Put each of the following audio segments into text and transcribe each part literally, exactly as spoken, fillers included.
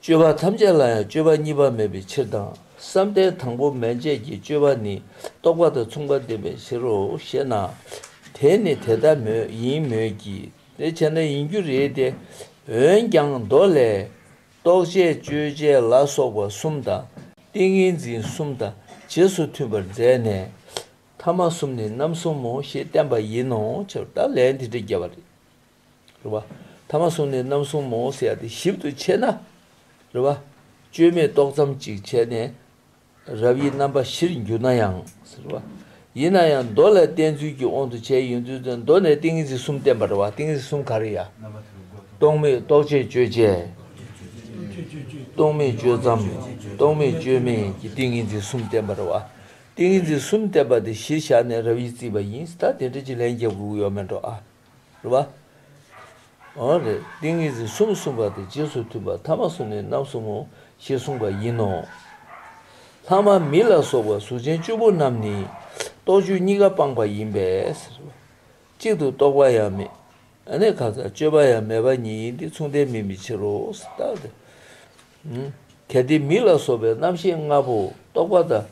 སྤྱོད་པ་ཐམས་ཅད་ལ་ཡང་སྤྱོད་པ་གཉིས་པ་མེད་པའི་ཕྱིར་དང་། བསམ་གཏན་དང་པོ་མན་ཆད་ཀྱི་སྤྱོད་པ་ནི་རྟོག་པ་དང་མཚུངས་པ་ལྡན་པའི་ཕྱིར་རོ་ཞེ་ན། དེ་ནི་དེ་ལྟ་མོད་ཡིན་མོད་ཀྱི། དེ་བྱས་ན་ཡིན་རྒྱུ་རེད་དེ། འོན་ཀྱང་མདོ་ལས། རྟོག་བཅས་དཔྱོད་བཅས་ལ་སོགས་པ་གསུམ་དང་། ཏིང་ངེ་འཛིན་གསུམ་དང་རྗེས་སུ་མཐུན་པར་མཛད་ནས། ཐ་མ་གསུམ་ནི་རྣམ་གསུམ་མོ་ཞེས་བསྟན་པ་ཡིན་ནོ། ཅེས་ད་ལན་དེ་འདྲ་བརྒྱབ་པ་རེད། རེད་བ། ཐ་མ་གསུམ་ནི་རྣམ་གསུམ་མོ་ཟེར་ཡ་དེ་ཞིབ་ཏུ་ཕྱེ་ན། རེད་བ། བཅོས་མའི་རྟོག་ཙམ་ཅིག་བྱས་ནས། རབ་དབྱེ་རྣམ་པ་བཞིར་འགྱུར་ན་ཡང་ཟེར་བ། ཡིན་ན་ཡང་མདོ་ལ་བསྟན་ཚུལ་གྱི་དབང་དུ་བྱས་ཡོང་དུས་ཙམ་མདོ་ནས་ཏིང་ངེ་འཛིན་གསུམ་བསྟན་པ་རེད་བ། ཏིང་ངེ་འཛིན་གསུམ་ག་རེ་ཡ། རྟོག་མེད་རྟོག་བཅས་དཔྱོད་བཅས། རྟོག་མེད་དཔྱོད་ཙམ། རྟོག་མེད་དཔྱོད་མེད་ཀྱི་ཏིང་ངེ་འཛིན་གསུམ་བསྟན་པ་རེད་བ། ཏིང་ངེ་འཛིན་གསུམ་བསྟན་པ་དེ་གཞིར་བཞག་ནས་རབ་དབྱེ་བརྩིས་པ་ཡིན། ད་དེ་འདྲ་ཅིག་ལན་རྒྱག་དགོས་ཀྱི་ཡོད་མེད་འགྲོ་ཨ། རེད་བ། འོ་རེད། ཏིང་ངེ་འཛིན་གསུམ་གསུངས་པ་དེ་རྗེས་སུ་མཐུན་པ་ཐ་མ་གསུམ་ནི་རྣམ་གསུམ་མོ་ཞེས་གསུངས་པ་ཡིན་ནོ། ལྷག་མ་མི་ལ་སོགས་པ་གཟུགས་ཅན་བཅུ་པོ་རྣམས་ནི་རྟོག་དཔྱོད་གཉིས་ཀ་སྤངས་པ་ཡིན་པས་ཟེར་བ། གཅིག་ཏུ་རྟོག་པ་ཡང་མེད། ཨ་ནི་ཁ་ཚ་སྤྱོད་པ་ཡང་མེད་པ་ཉིད་ཡིན་ཏེ་མཚུངས་ལྡན་མིན་པའི་ཕྱིར་རོ། ད་དེ། གལ་ཏེ་མི་ལ་སོགས་པའི་རྣམ་ཤེས་ལྔ་པོ་རྟོག་པ་དང་།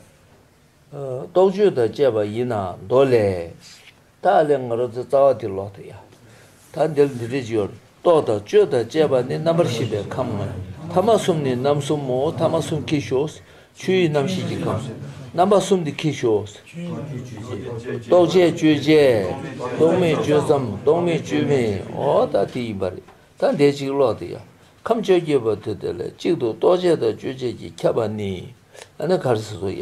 རྟོག་དཔྱོད་དང་བཅས་པ་ཡིན་ན་མདོ་ལས། ད་ཨ་ལས་ང་རང་ཚོའི་རྩ་བ་དེ་ལོག་ཏུ་ཡ། ད་འདིར་འདི་འདྲས་ཅིག་ཡོད། རྟོག་དང་དཔྱོད་དང་བཅས་པ་ནི་རྣམ་པར་ཤེས་པའི་ཁམས་ལྔ། ཐ་མ་གསུམ་ནི་རྣམ་གསུམ་མོ། ཐ་མ་གསུམ་ཁྱེར་ཤོག། ཆོས་དབྱིངས་རྣམ་ཤེས་ཀྱི་ཁམས། རྣམ་པ་གསུམ་དེ་ཁྱེར་ཤོག། རྟོག་བཅས་དཔྱོད་བཅས། རྟོག་མེད་དཔྱོད་ཙམ། རྟོག་མེད་དཔྱོད་མེད། འོ་ད་དེ་ཡིན་པ་རེད། ད་འདས་ཅིག་ཀློག་དེ་ཡ། ཁམས་བཅོ་བརྒྱད་པ་དེ་དེ་ལས་གཅིག་ཏུ་རྟོག་བཅས་དང་དཔྱོད་བཅས་ཀྱིས་ཁྱབ་པ་ནི། ཨ་ནི་ག་རེ་ཟེར་སོ་ཡ།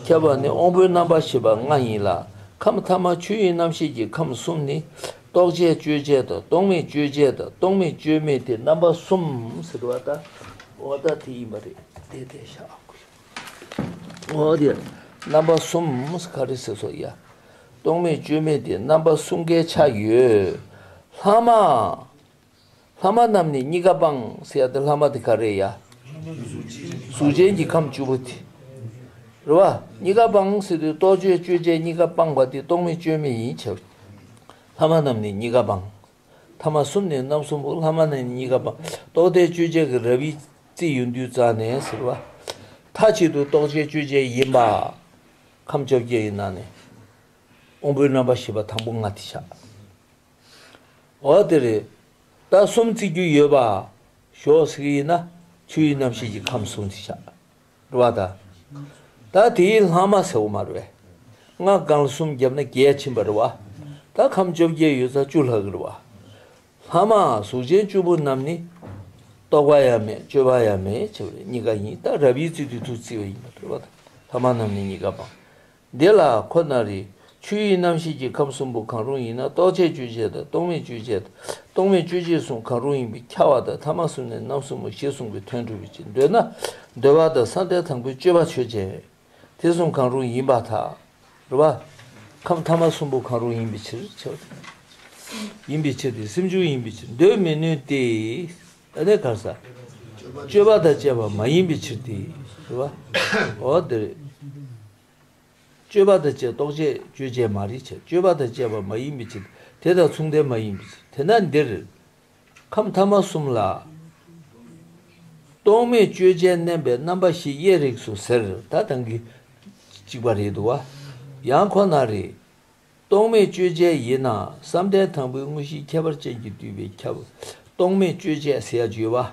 ཁྱབ་པ་ནི་དབང་པོའི་རྣམ་པར་ཤེས་པ་ལྔ་ཡིན་ལ། ཁམས་ཐ་མ་ཆོས་དབྱིངས་རྣམ་ཤེས་ཀྱི་ཁམས་གསུམ་ནི། རྟོག་བཅས་དཔྱོད་བཅས་དང་རྟོག་མེད་དཔྱོད་བཅས་དང་རྟོག་མེད་དཔྱོད་མེད་དེ་རྣམ་པ་གསུམ་ཟེར་བ་ད། འོ་ད་དེ་ཡིན་པ་རེད། དེ་དེ་ཤ་ཨ་ཁུ། འོ་དེ་རྣམ་པ་གསུམ་ག་རེ་ཟེར་སོ་ཡ། རྟོག་མེད་དཔྱོད་མེད་དེ་རྣམ་པ་གསུམ་ཀའི་ཆ་ཡོད། ལྷག་མ། ལྷག་མ་རྣམས་ནི་གཉིས་ཀ་སྤངས་ཟེར་ཡ་དེ་ལྷག་མ་དེ་ག་རེ་ཡ། གཟུགས་ཅན་གྱི་ཁམས་བཅུ་པོ་དེ། རེད་བ། གཉིས་ཀ་སྤངས་ཟེར་དུས་རྟོག་དཔྱོད་དཔྱོད་བཅས་གཉིས་ཀ་སྤངས་པ་དེ་རྟོག་མེད་དཔྱོད་མེད་ཡིན་ཕྱིར། ལྷག་མ་རྣམས་ནི་གཉིས་ཀ་སྤངས། ཐ་མ་གསུམ་ནི་རྣམ་གསུམ་པོ། ལྷག་མ་རྣམས་ནི་གཉིས་ཀ་སྤངས། རྟོག་བདེ་དཔྱོད་བཅས་ཀྱི་རབ་དབྱེ་བརྩིས་ཡོང་དུས་རྩ་ནས་ཟེར་བ། མཐའ་གཅིག་ཏུ་རྟོག་བཅས་དཔྱོད་བཅས་ཡིན་པ། ཁམས་བཅོ་བརྒྱད་ཡི་ནང་ནས། དབང་པོའི་རྣམ་པར་ཤེས་པ་དང་པོ་ལྔ་དེ་བཞག། འོ་དེ་རེད། ད་གསུམ་བརྩི་རྒྱུ་ཡོད་པ། ཞོག་ཟེར་གྱི་ཡིན་ན། ཆོས་དབྱིངས་རྣམ་ཤེས་ཀྱི་ཁམས་གསུམ་དེ་བཞག། རེད་བ་ད། ད་དེའི་ལྷག་མ་ཟེར་བ་མ་རེད་པས། ལྔ་སྒང་ལ་གསུམ་བརྒྱབ་ན་བརྒྱད་ཕྱིན་པ་རེད་བ། ད་ཁམས་བཅོ་བརྒྱད་ཡོད་ཙང་བཅུ་ལྷག་གི་རེད་བ། ལྷག་མ་གཟུགས་ཅན་བཅུ་པོ་རྣམས་ནི། རྟོག་པ་ཡང་མེད་དཔྱོད་པ་ཡང་མེད་བྱས་པ་རེད། གཉིས་ཀ་ཡིན། ད་རབ་དབྱེ་བརྩི་དུས་ཐུག་བརྩི་བ་ཡིན་པ་རེད་བ་ད། ལྷག་མ་རྣམས་ནི་གཉིས་ཀ་སྤངས། འདི་ལ་ཁོ་ན་རེ། ཆོས་དབྱིངས་རྣམ་ཤེས་ཀྱི་ཁམས་གསུམ་པོ་གང་རུང་ཡིན་ན་རྟོག་བཅས་དཔྱོད་བཅས་དང་རྟོག་མེད་དཔྱོད་བཅས་དང་རྟོག་མེད་དཔྱོད་བཅས་གསུམ་གང་རུང་ཡིན་པས་ཁྱབ་པ་དང་ཐ་མ་གསུམ་ནི་རྣམ་གསུམ་མོ་ཞེས་གསུངས་པའི་དོན་སྒྲུབ་པའི་ཕྱིར། འདོད་ན། འདོད་པ་དང་བསམ་གཏན་དང་པོའི་སྤྱོད་པ་ཆོས་ཅན། དེ་གསུམ་གང་རུང་ཡིན་པར་ཐལ། རེད་བ། ཁམས་ཐ་མ་གསུམ་པོ་གང་རུང་ཡིན་པའི་ཕྱིར་ཕྱིར། ཡིན་པའི་ཕྱིར་ཏེ། སེམས་བྱུང་ཡིན་པའི་ཕྱིར་འདོད་མི་ནུས་ཏེ། ཨ་ནི་ག་རེ་ཟེར། སྤྱོད་པ་དང་བཅས་པ་མ་ཡིན་པའི་ཕྱིར་ཏེ། རེད་བ། འོ་དེ་རེད། སྤྱོད་པ་དང་བཅས། རྟོག་བཅས་དཔྱོད་བཅས་མ་རེད་ཅེས། སྤྱོད་པ་དང་བཅས་པ་མ་ཡིན་པའི་ཕྱིར། དེ་དང་མཚུངས་ལྡན་མ་ཡིན་པའི་ཕྱིར། དེས་ན་འདིར། ཁམས་ཐ་མ་གསུམ་ལ། རྟོག་མེད་དཔྱོད་བཅས་བསྣན་པའི་རྣམ་པ་བཞི་དབྱེ་རིགས་སུ་ཟེར། ད་ཐང་གི་གཅིག་པ་རེད་འདུག་བ། ཡང་ཁོ་ན་རེ། རྟོག་མེད་དཔྱོད་བཅས་ཡིན་ན་བསམ་གཏན་དང་པོའི་དངོས་གཞིའི་ཁྱད་པར་ཅན་གྱིས་བསྡུས་པའི་ཁྱབ། རྟོག་མེད་དཔྱོད་བཅས་ཟེར་ཡ་བརྗོད་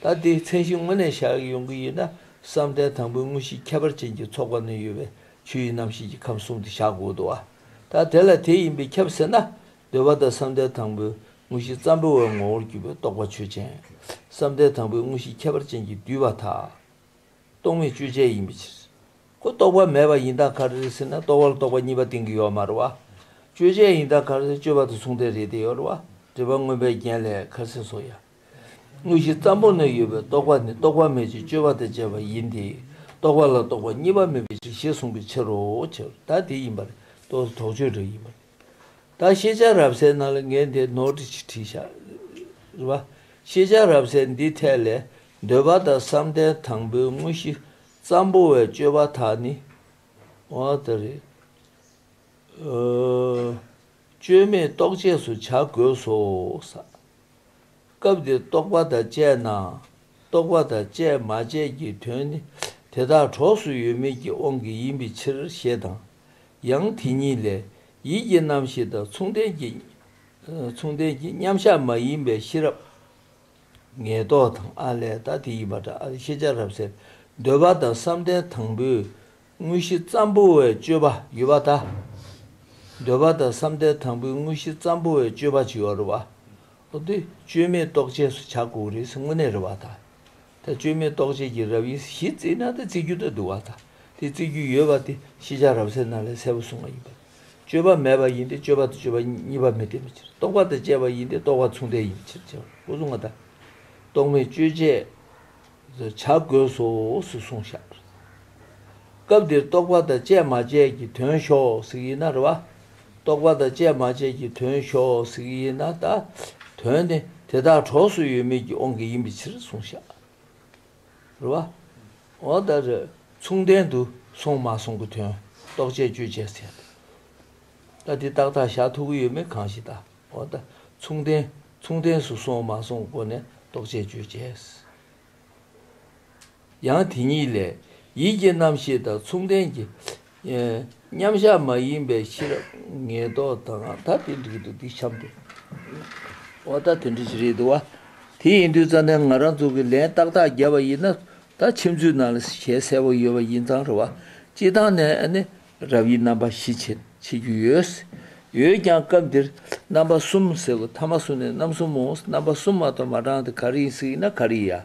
པ། ད་དེའི་མཚན་གཞི་དངོས་གནས་བཞག་ཡོང་གི་ཡིན་ན་བསམ་གཏན་དང་པོའི་དངོས་གཞིའི་ཁྱད་པར་ཅན་གྱི་ཚོགས་པ་ན་ཡོད་པའི་ཆོས་དབྱིངས་རྣམ་ཤེས་ཀྱི་ཁམས་གསུམ་དེ་བཞག་དགོས་འདུག་བ། ད་དེ་ལ་དེ་ཡིན་པས་ཁྱབ་ཟེར་ན། འདོད་པ་དང་བསམ་གཏན་དང་པོའི་དངོས་གཞི་ཙམ་པོ་བའི་ངོ་བོར་གྱུར་པའི་རྟོག་པ་ཆོས་ཅན། བསམ་གཏན་དང་པོའི་དངོས་གཞིའི་ཁྱད་པར་ཅན་གྱིས་བསྡུས་པར་ཐལ། རྟོག་མེད་དཔྱོད་བཅས་ཡིན་པའི་ཕྱིར། ཁོ་རྟོག་པ་མེད་པ་ཡིན་སྟངས་ག་རེ་རེད་ཟེར་ན་རྟོག་པ་ལ་རྟོག་པ་གཉིས་པ་བསྟན་གྱི་ཡོད་མ་རེད་བ། དཔྱོད་བཅས་ཡིན་སྟངས་ག་རེ་རེད། སྤྱོད་པ་དང་མཚུངས་ལྡན་རེད་དེ་ཡོད་རེད་བ། འགྲེལ་པ་མངོན་པའི་རྒྱན་ལས་ག་རེ་ཟེར་སོ་ཡ། དངོས་གཞི་ཙམ་པོ་ན་ཡོད་པའི་རྟོག་པ་ནི་རྟོག་པ་མེད་ཅིང་སྤྱོད་པ་དང་བཅས་པ་ཡིན་ཏེ། རྟོག་པ་ལ་རྟོག་པ་གཉིས་པ་མེད་པའི་ཕྱིར་ཞེས་གསུངས་པའི་ཕྱིར་རོ། ཅེས་ད་དེ་ཡིན་པ་རེད། རྟོག་དོགས་གཅོད་འདྲ་ཡིན་པ་རེད། ད་ཤེས་བྱ་རབ་གསལ་ནང་ལ་ངས་འདི་ནོར་འདྲ་ཅིག་བྲིས་ཤག་རེད་བ། ཤེས་བྱ་རབ་གསལ་འདི་ཐད་ལས་འདོད་པ་དང་བསམ་གཏན་དང་པོའི་དངོས་གཞི་ཙམ་པོ་བའི་སྤྱོད་པ་དག་ནི། འོ་དེ་རེད། ཨོ། དཔྱོད་མེད་རྟོག་བཅས་སུ་བྱ་དགོས་སོ། ས། སྐབས་འདིར་རྟོག་པ་དང་བཅས་ན། རྟོག་པ་དང་བཅས་མ་བཅས་ཀྱི་དོན་ནི་དེ་དག་གྲོགས་སུ་ཡོད་མེད་ཀྱི་དབང་གིས་ཡིན་པའི་ཕྱིར་ཞེས་དང་། ཡང་དེ་ཉིད་ལས་ཡིད་ཀྱི་རྣམ་ཤེས་དང་མཚུངས་ལྡན་གྱི། མཚུངས་ལྡན་གྱི་མཉམ་གཞག་མ་ཡིན་པའི་ཤེས་རབ། ངེས་རྟོག་དང་ཨ་ལས་ད་དེ་ཡིན་པ་འདྲ། ཨ་ལས་ཤེས་བྱ་རབ་གསལ། འདོད་པ་དང་བསམ་གཏན་དང་པོའི་དངོས་གཞི་ཙམ་པོ་བའི་སྤྱོད་པ་ཡོད་པ་ད། འདོད་པ་དང་བསམ་གཏན་དང་པོའི་དངོས་གཞི་ཙམ་པོ་བའི་སྤྱོད་པ་ཅིག་ཡོད་རེད་བ། འོ་དེ་སྤྱོད་མེད་རྟོག་བཅས་སུ་བྱ་དགོས་རེད་ཟེར་དངོས་གནས་རེད་བ་ད། ད་སྤྱོད་མེད་རྟོག་བཅས་ཀྱི་རབ་དབྱེ་གཞི་བརྩིས་ན་ད་བརྩི་རྒྱུ་ད་འདུག་བ་ད། དེ་བརྩི་རྒྱུ་ཡོད་པ་དེ་ཤེས་བྱ་རབ་གསལ་ནང་ལས་གསལ་པོ་གསུངས་པ་ཡིན་པ། སྤྱོད་པ་མེད་པ་ཡིན་ཏེ་སྤྱོད་པ་དང་སྤྱོད་པ་གཉིས་པ་མི་ལྡན་པའི་ཕྱིར། རྟོག་པ་དང་བཅས་པ་ཡིན་ཏེ་རྟོག་པ་མཚུངས་ལྡན་ཡིན་པའི་ཕྱིར་ཟེར་བ་རེད། འོ་གསུངས་པ་ད། རྟོག་མེད་སྤྱོད་བྱེད་བྱ་དགོས་སོ་ཞེས་གསུངས་ཤག་སྐབས་འདིར་རྟོག་པ་དང་བཅས་མ་བཅས་ཀྱི་དོན་ཞོག་ཟེར་གྱི་ཡིན་ན་རེད་བ། རྟོག་པ་དང་བཅས་མ་བཅས་ཀྱི་དོན་ཞོག་ཟེར་གྱི་ཡིན་ན་ད། དོན་ནི་དེ་དག་གྲོགས་སུ་ཡོད་མེད་ཀྱི་དབང་གིས་ཡིན་པའི་ཕྱིར་གསུངས་ཤག་རེད་བ། འོ་ད་རེད། མཚུངས་ལྡན་དུ་སོང་མ་སོང་གི་དོན་རྟོག་བཅས་སྤྱོད་བཅས་ཟེར་ཏེ། ད་འདི་ཏག་ཏག་བཞག་ཐུབ་ཀྱི་ཡོད་མེད་གང་ཞིག་ད། འོ་ད་མཚུངས་ལྡན་མཚུངས་ལྡན་སུ་སོང་མ་སོང་སྒོ་ནས་རྟོག་བཅས་སྤྱོད་བཅས། ཡང་དེ་ཉིད་ལས་ཡིད་ཀྱི་རྣམ་ཤེས་དང་མཚུངས་ལྡན་གྱི་མཉམ་གཞག་མ་ཡིན་པའི་ཤེས་རབ་ངེས་རྟོག་དང་ད་དེ་འགྲིག་འདུག་འདི་འཆམ་སྟེ། འོ་ད་དེ་འདྲ་ཞིག་རེད་འདུག་བ། དེ་ཡིན་དུས་ཙང་ནས་ང་རང་ཚོ་གི་ལན་ཏག་ཏག་བརྒྱབ་པ་ཡིན་ན་ད་ཁྱིམ་མཚེས་ནང་ལ་ཞལ་གསལ་པོ་ཡོད་པ་ཡིན་ཙང་རེད་བ། སྤྱི་བཏང་ནས་ཨ་ནི་རབ་དབྱེ་རྣམ་པ་བཞི་ཕྱེ་ཕྱེ་རྒྱུ་ཡོད། ཡོད་ཀྱང་སྐབས་འདིར་རྣམ་པ་གསུམ་ཟེར་གོ་ཐ་མ་གསུམ་ནས་རྣམ་གསུམ་མོ། རྣམ་པ་གསུམ་མ་གཏོགས་མ་དྲངས་ཏེ་ག་རེ་ཡིན་ཟེར་ཡིན་ན་ག་རེ་ཡ།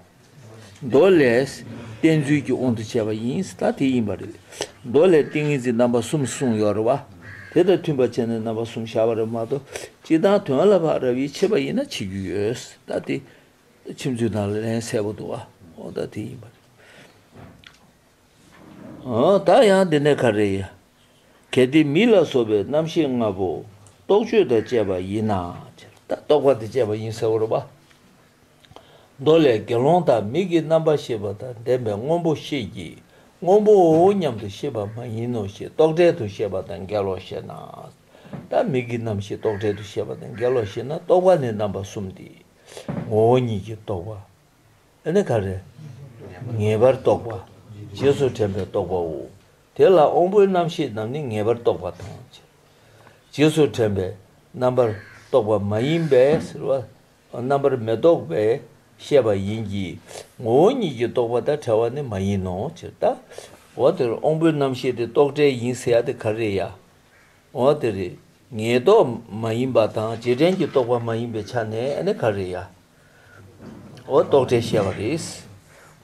མདོ་ལས་བསྟན་ཚུལ་གྱི་དབང་དུ་བྱས་པ་ཡིན་ད་དེ་ཡིན་པ་རེད། མདོ་ལས་ཏིང་ངེ་འཛིན་རྣམ་པ་གསུམ་གསུངས་ཡོད་རེད་བ། དེ་དང་མཐུན་པ་བྱས་ནས་རྣམ་པ་གསུམ་བཞག་པ་རེད་མ་གཏོགས་སྤྱི་བཏང་དོན་ལ་ཕར་རབ་དབྱེ་ཕྱེ་བ་ཡིན་ན་ཕྱེ་རྒྱུ་ཡོད་ད་དེ། ཁྱིམ་མཚེས་ནང་ལ་ལན་གསལ་པོ་འདུག་བ། འོ་ད་དེ་ཡིན་པ་རེད། འོ་ད་ཡང་འདི་ནས་ག་རེ་ཡ། གལ་ཏེ་མིག་ལ་སོགས་པའི་རྣམ་ཤེས་ལྔ་པོ་རྟོག་དཔྱོད་དང་བཅས་པ་ཡིན་ན། ད་རྟོག་པ་དང་བཅས་པ་ཡིན་ཟེར་བ་རེད་པ། མདོ་ལས་དགེ་སློང་དག་མིག་གི་རྣམ་པར་ཤེས་པ་དང་ལྡན་པའི་སྔོན་པོ་ཤེས་ཀྱི་སྔོན་པོའོ་སྙམ་དུ་ཤེས་པ་མ་ཡིན་ནོ་ཞེས་རྟོག་བྲལ་དུ་ཤེས་པ་དང་འགལ་ལོ་ཞེ་ན། ད་མིག་གི་རྣམ་ཤེས་རྟོག་བྲལ་དུ་ཤེས་པ་དང་འགལ་ལོ་ཞེ་ན་རྟོག་པ་ནི་རྣམ་པ་གསུམ་སྟེ། ངོ་བོ་ཉིད་ཀྱི་རྟོག་པ། ཨ་ནི་ག་རེ། ངེས་པར་རྟོག་པ། རྗེས་སུ་དྲན་པའི་རྟོག་པའོ། དེ་ལ་དབང་པོའི་རྣམ་ཤེས་རྣམས་ནི་ངེས་པར་རྟོག་པ་དང་། རྗེས་སུ་དྲན་པའི་རྣམ་པར་རྟོག་པ་མ་ཡིན་པས་ཟེར་བ། རྣམ་པར་མི་རྟོག་པས་བཤད་པ་ཡིན་གྱི། ངོ་བོ་ཉིད་ཀྱི་རྟོག་པ་དང་བྲལ་བ་ནི་མ་ཡིན་ནོ་ཅེས་ད། འོ་དེར་དབང་པོའི་རྣམ་ཤེས་དེ་རྟོག་བྲལ་ཡིན་ཟེར་ཡ་དེ་ག་རེ་ཡ། འོ་དེ་རེད། ངེས་རྟོག་མ་ཡིན་པ་དང་རྗེས་དྲན་གྱི་རྟོག་པ་མ་ཡིན་པའི་ཆ་ནས་ཨ་ནི་ག་རེ་ཡ། འོ་རྟོག་བྲལ་བཤད་པ་རེད།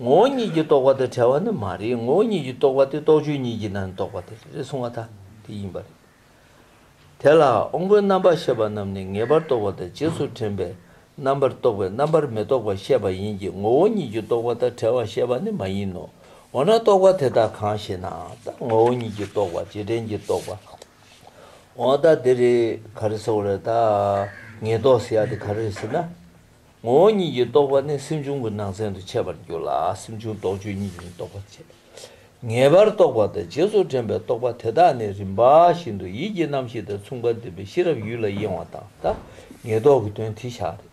ངོ་བོ་ཉིད་ཀྱི་རྟོག་པ་དང་བྲལ་བ་ནི་མ་རེད། ངོ་བོ་ཉིད་ཀྱི་རྟོག་པ་དེ་རྟོག་དཔྱོད་གཉིས་ཀྱི་ནང་ནས་རྟོག་པ་དེ་རེད་གསུང་བ་ད་དེ་ཡིན་པ་རེད། དེ་ལ་དབང་པོའི་རྣམ་པར་ཤེས་པ་རྣམས་ནི་ངེས་པར་རྟོག་པ་དང་རྗེས་སུ་དྲན་པའི་རྣམ་པར་རྟོག་པས་རྣམ་པར་མི་རྟོག་པ་བཤད་པ་ཡིན་གྱི་ངོ་བོ་ཉིད་ཀྱི་རྟོག་པ་དང་བྲལ་བ་བཤད་པ་ནི་མ་ཡིན་ནོ། འོ་ན་རྟོག་པ་དེ་དག་གང་ཞེ་ན་ད་ངོ་བོ་ཉིད་ཀྱི་རྟོག་པ་རྗེས་དྲན་གྱི་རྟོག་པ། འོ་ད་དེ་རེད་ག་རེ་ཟེར་བ་རེད་ད། ངེས་རྟོག་ཟེར་ཡ་དེ་ག་རེ་རེད་ཟེར་ན། ངོ་བོ་ཉིད་ཀྱི་རྟོག་པ་ནི་སེམས་བྱུང་གི་ནང་ཚན་དུ་འཆད་པར་འགྱུར་ལ་སེམས་བྱུང་རྟོག་དཔྱོད་གཉིས་ཀྱི་རྟོག་པ་བྱེད། ངེས་པར་རྟོག་པ་དང་རྗེས་སུ་དྲན་པའི་རྟོག་པ་དེ་དག་ནི་རིམ་པ་བཞིན་དུ་ཡིད་ཀྱི་རྣམ་ཤེས་དང་མཚུངས་པར་ལྡན་པའི་ཤེས་རབ་ཡུལ་ལ་གཡེང་བ་དང་ད་ངེས་རྟོག་གི་དོན་དེ་བཞག་རེད།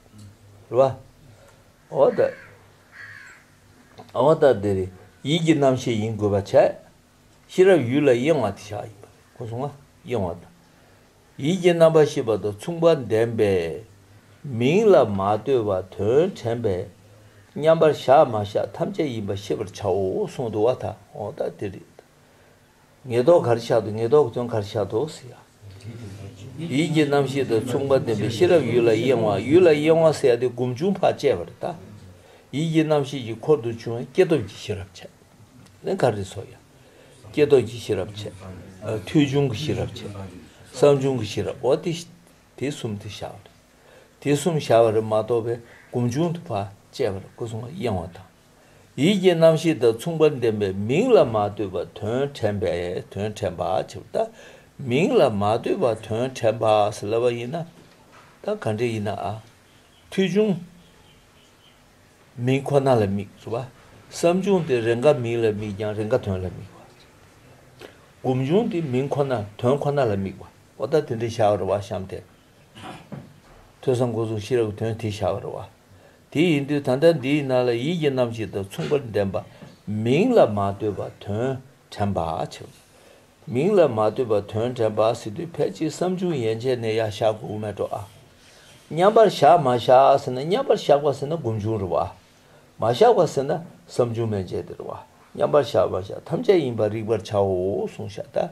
རེད་བ། འོ་ད། འོ་ད་དེ་རེད་ཡིད་ཀྱི་རྣམ་ཤེས་ཡིན་དགོས་པ་བྱས། ཤེས་རབ་ཡུལ་ལ་གཡེང་བ་དེ་བཞག་ཡིན་པ་རེད་གོ་སོང་ང་། གཡེང་བ་དང་། ཡིད་ཀྱི་རྣམ་པར་ཤེས་པ་དང་མཚུངས་པར་ལྡན་པས། མིང་ལ་མ་ལྟོས་པར་དོན་དྲན་པས། མཉམ་པར་བཞག་མ་བཞག་ཐམས་ཅད་ཡིན་པ་ཤེས་པར་བྱའོ་གསུངས་འདུག་བ་ད། འོ་ད་དེ་རེད། ངེས་རྟོག་ག་རེ་བཞག་འདུག་ངེས་རྟོག་གི་དོན་ག་རེ་བཞག་འདུག་ཟེར་ཡ། ཡིད་ཀྱི་རྣམ་ཤེས་དང་མཚུངས་པར་ལྡན་པའི་ཤེས་རབ་ཡུལ་ལ་གཡེང་བ་ཡུལ་ལ་གཡེང་བ་ཟེར་ཡ་དེ་སྒོམ་བྱུང་ཕར་བཅད་པ་རེད་ད། ཡིད་ཀྱི་རྣམ་ཤེས་ཀྱི་འཁོར་དུ་བྱུང་བའི་སྐྱེས་སྟོབས་ཀྱི་ཤེས་རབ་བྱས། ནི་ག་རེ་སོ་ཡ། སྐྱེས་རྟོགས་ཀྱི་ཤེས་རབ་བྱས། ཐོས་བྱུང་གི་ཤེས་རབ་བྱས། བསམ་བྱུང་གི་ཤེས་རབ་འོ་དེ། དེ་གསུམ་དེ་བཞག་པ་རེད། དེ་གསུམ་བཞག་པ་རེད་མ་གཏོགས་པའི་སྒོམ་བྱུང་དུ་ཕར་བཅད་པ་རེད་སྐུ་གསུང་བ་གཡེང་བ་དང་། ཡིད་ཀྱི་རྣམ་ཤེས་དང་མཚུངས་པར་ལྡན་པའི་མིང་ལ་མ་ལྟོས་པར་དོན་དྲན་པས་དོན་དྲན་པ་བྱེད་པ་ད། མིང་ལ་མ་ལྟོས་པར་དོན་དྲན་པ་ཟེར་ལབ་པ་ཡིན་ན། ད་ག་འདྲ་ཡིན་ན་ཨ། ཐོས་བྱུང་། མིང་ཁོ་ན་ལ་དམིགས་སོ་བ། བསམ་བྱུང་དེ་རེས་འགའ་མིང་ལ་དམིགས་ཀྱང་རེས་འགའ་དོན་ལ་དམིགས་པ། སྒོམ་བྱུང་དེ་མིང་ཁོ་ན་དོན་ཁོ་ན་ལ་དམིགས་པ། འོ་ད་དེ་འདྲའི་བྱ་བ་རེད་བ་གཤམ་དེ། ཐོས་བསམ་སྒོམ་གསུམ་ཤེས་རབ་དོན་དེ་བྱ་བ་རེད་བ། དེ་ཡིན་དུས་ད་ལྟ་འདིའི་ནང་ལ་ཡིད་ཀྱི་རྣམ་ཤེས་དང་མཚུངས་པར་ལྡན་པ། མིང་ལ་མ་ལྟོས་པར་དོན་དྲན་པ་བྱེད། མིང་ལ་མ་ལྟོས་པར་དོན་དྲན་པ་ཟེར་དུས་ཕལ་ཆེར་བསམ་བྱུང་ཡན་ཆད་ནས་ཡར་བཞག་དགོས་མེད་འགྲོ་ཨ། མཉམ་པར་བཞག་མ་བཞག་ཟེར་ན། མཉམ་པར་བཞག་པ་ཟེར་ན་སྒོམ་བྱུང་རེད་བ། མ་བཞག་པ་ཟེར་ན་བསམ་བྱུང་མན་ཆད་དེ་རེད་བ། མཉམ་པར་བཞག་མ་བཞག་ཐམས་ཅད་ཡིན་པར་རིག་པར་བྱའོ་གསུངས་ཤག་ད།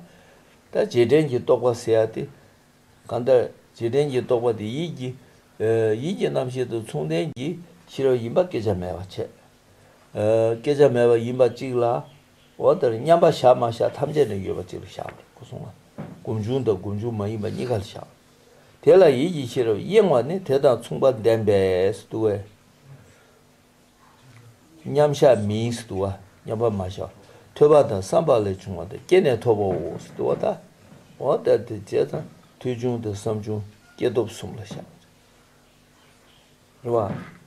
ད་རྗེས་དྲན་གྱི་རྟོག་པ་ཟེར་ཡ་དེ། གང་ལྟར་རྗེས་དྲན་གྱི་རྟོག་པ་དེ་ཡིད་ཀྱི། ཡིད་ཀྱི་རྣམ་ཤེས་དང་མཚུངས་ལྡན་གྱི་ཤེས་རབ་ཡིན་པ་སྐད་ཆ་མེད་པ་བྱས། སྐད་ཆ་མེད་པ་ཡིན་པ་གཅིག་ལ། འོ་དེར་མཉམ་པ་བཞག་མ་བཞག་ཐམས་ཅད་ནས་ཡོད་པ་གཅིག་ལ་བཞག་པ་རེད་གོ་སོང་ང་། སྒོམ་བྱུང་དང་སྒོམ་བྱུང་མ་ཡིན་པ་གཉིས་ཀ་ལ་བཞག་པ་རེད། དེ་ལ་ཡིད་ཀྱི་ཤེས་རབ་གཡེང་བ་ནི་དེ་དང་མཚུངས་པར་ལྡན་པས་སུ་འདུག་བས། མཉམ་བཞག་མིན་སུ་འདུག་བ། མཉམ་པ་མ་བཞག་ཐོས་པ་དང་བསམ་པ་ལས་བྱུང་བ་དང་སྐྱེས་ནས་ཐོབ་པའོ་སུ་འདུག་བ་ད། འོ་ད་དེ་རྗེས་དང་ཐོས་བྱུང་དང་བསམ་བྱུང་སྐྱེས་སྟོབས་གསུམ་ལ་བཞག་པ་རེད། རེད་བ།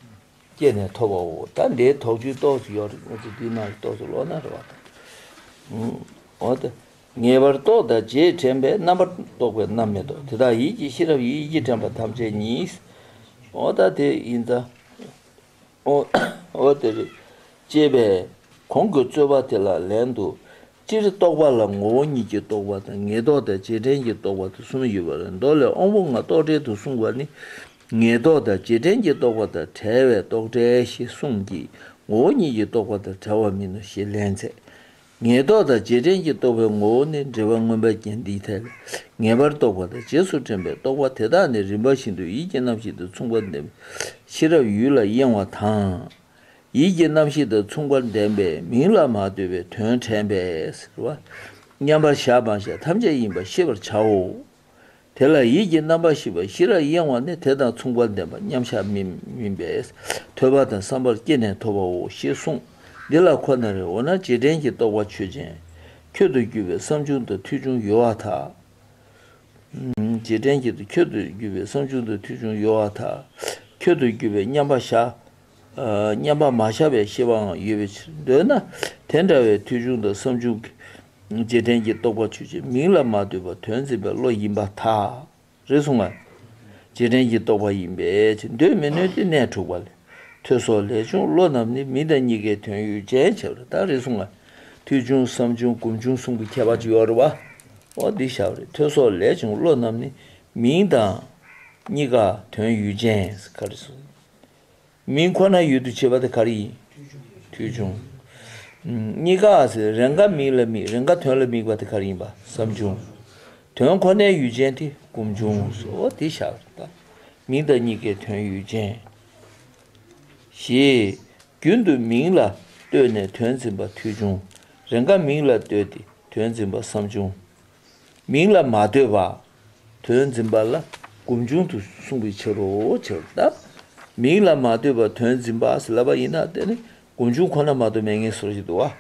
སྐྱེས་ནས་ཐོབ་པའོ། ད་འདིའི་དོགས་གཅོད་ཏོག་ཙམ་ཡོད་རེད། ང་ཚོ་འདི་ནང་ལ་ཏོག་ཙམ་ཀློག་ན་རེད་བ་ད། འོ་ད། ངེས་པར་རྟོག་དང་རྗེས་དྲན་པས། རྣམ་པར་རྟོག་པས་རྣམ་མི་རྟོག་དེ་དག་ཡིད་ཀྱི་ཤེས་རབ་ཡིད་ཀྱིས་དྲན་པ་ཐམས་ཅད་ཉིད། འོ་ད་དེ་ཡིན་ད། འོ་འོ་དེ་རེད། ཅེས་པས་གོང་གི་རྩོད་པ་དེ་ལ་ལན་དུ། སྤྱིར་རྟོག་པ་ལ་ངོ་བོ་ཉིད་ཀྱི་རྟོག་པ་དང་། ངེས་རྟོག་དང་རྗེས་དྲན་གྱི་རྟོག་པ་དང་གསུམ་ཡོད་པ་རེད། མདོ་ལས་དབང་པོ་ལྔ་རྟོག་བྲལ་དུ་གསུངས་པ་ནི། ངེས་རྟོག་དང་རྗེས་དྲན་གྱི་རྟོག་པ་དང་བྲལ་བའི་རྟོག་བྲལ་ཞེས་གསུངས་ཀྱི། ངོ་བོ་ཉིད་ཀྱི་རྟོག་པ་དང་བྲལ་བ་མིན་ནོ་ཞེས་ལན་འཚལ། ངེས་རྟོག་དང་རྗེས་དྲན་གྱི་རྟོག་པའི་ངོ་བོ་ནི་འབྲེལ་བ་མངོན་པའི་རྐྱེན་འདིའི་ཐད་ལ། ངེས་པར་རྟོག་པ་དང་རྗེས་སུ་དྲན་པའི་རྟོག་པ་དེ་དག་ནི་རིམ་པ་བཞིན་དུ་ཡིད་ཀྱི་རྣམ་ཤེས་དང་མཚུངས་པར་ལྡན་པའི་ཤེས་རབ་ཡུལ་ལ་གཡེང་བ་དང་། ཡིད་ཀྱི་རྣམ་ཤེས་དང་མཚུངས་པར་ལྡན་པས་མིང་ལ་མ་ལྟོས་པའི་དོན་དྲན་པས་ཟེར་བ། མཉམ་པར་བཞག་མ་བཞག་ཐམས་ཅད་ཡིན་པར་ཤེས་པར་བྱའོ། དེ་ལ་ཡིད་ཀྱི་རྣམ་པར་ཤེས་པ་ཤེས་རབ་གཡེང་བ་ནི་དེ་དང་མཚུངས་པར་ལྡན་པ་མཉམ་བཞག་མིན་མིན་པས། ཐོས་པ་དང་བསམ་པ་སྐྱེས་ནས་ཐོབ་པའོ་ཞེས་གསུངས། འདི་ལ་ཁོ་ནར་འོ་ན་རྗེས་དྲན་གྱི་རྟོག་པ་ཆོས་ཅན། ཁྱོད་དུ་གྱུར་པའི་བསམ་བྱུང་དང་ཐོས་བྱུང་ཡོད་པར་ཐལ། རྗེས་དྲན་གྱི་ཁྱོད་དུ་གྱུར་པའི་བསམ་བྱུང་དང་ཐོས་བྱུང་ཡོད་པར་ཐལ། ཁྱོད་དུ་གྱུར་པའི་མཉམ་པ་བཞག་མཉམ་པ་མ་བཞག་པའི་ཤེས་པའང་ཡོད་པའི་ཕྱིར། འདོད་ན་དེ་འདྲ་བའི་ཐོས་བྱུང་དང་བསམ་བྱུང་གི་རྗེས་དྲན་གྱི་རྟོག་པ་ཆོས་ཅན། མིང་ལ་མ་ལྟོས་པར་དོན་འཛིན་པའི་བློ་ཡིན་པར་ཐལ། རེད་གསུངས་པ། རྗེས་དྲན་གྱི་རྟོག་པ་ཡིན་པའི་ཕྱིར། འདོད་མི་ནུས་ཏེ་གནས་དྲུག་པ་ལས། ཐོས་སོགས་ལས་བྱུང་བློ་རྣམས་ནི། མིང་དང་གཉིས་ཀའི་དོན་ཡུལ་ཅན་བྱེད་པར། ད་རེད་གསུངས་པ། ཐོས་བྱུང་བསམ་བྱུང་སྒོམ་བྱུང་གསུམ་གྱི་ཁྱད་པར་ཅིག་ཡོད་རེད་བ། འོ་འདི་བཞག་པ་རེད། ཐོས་སོགས་ལས་བྱུང་བློ་རྣམས་ནི། མིང་དང་གཉིས་ཀ་དོན་ཡུལ་ཅན་ག་རེ་གསུངས། མིང་ཁོ་ན་ཡུལ་དུ་བྱེད་པ་དེ་ག་རེ་ཡིན། ཐོས་བྱུང་། གཉིས་ཀ་ཟེར་རེས་འགའ་མིང་ལ་དམིགས། རེས་འགའ་དོན་ལ་དམིགས་པ་དེ་ག་རེ་ཡིན་པ། བསམ་བྱུང་། དོན་ཁོ་ནའི་ཡུལ་ཅན་དེ་སྒོམ་བྱུང་། འོ་དེ་བཞག་པ་རེད་ད། མིང་དང་གཉིས་ཀའི་དོན་ཡུལ་ཅན། ཞེས། རྒྱུན་དུ་མིང་ལ་ལྟོས་ནས་དོན་འཛིན་པ་ཐོས་བྱུང་། རེས་འགའ་མིང་ལ་ལྟོས་ཏེ་དོན་འཛིན་པ་བསམ་བྱུང་། མིང་ལ་མ་ལྟོས་པ། དོན་འཛིན་པ་ལ་སྒོམ་བྱུང་དུ་གསུངས་པའི་ཕྱིར་རོ། ཕྱིར་ད། མིང་ལ་མ་ལྟོས་པར་དོན་འཛིན་པ་ཟེར་ལབ་པ་ཡིན་ན་དེ་ནི་སྒོམ་བྱུང་ཁོ་ན་མ་གཏོགས་མེད་ངེས་སོ་ཞིག་འདུག་བ།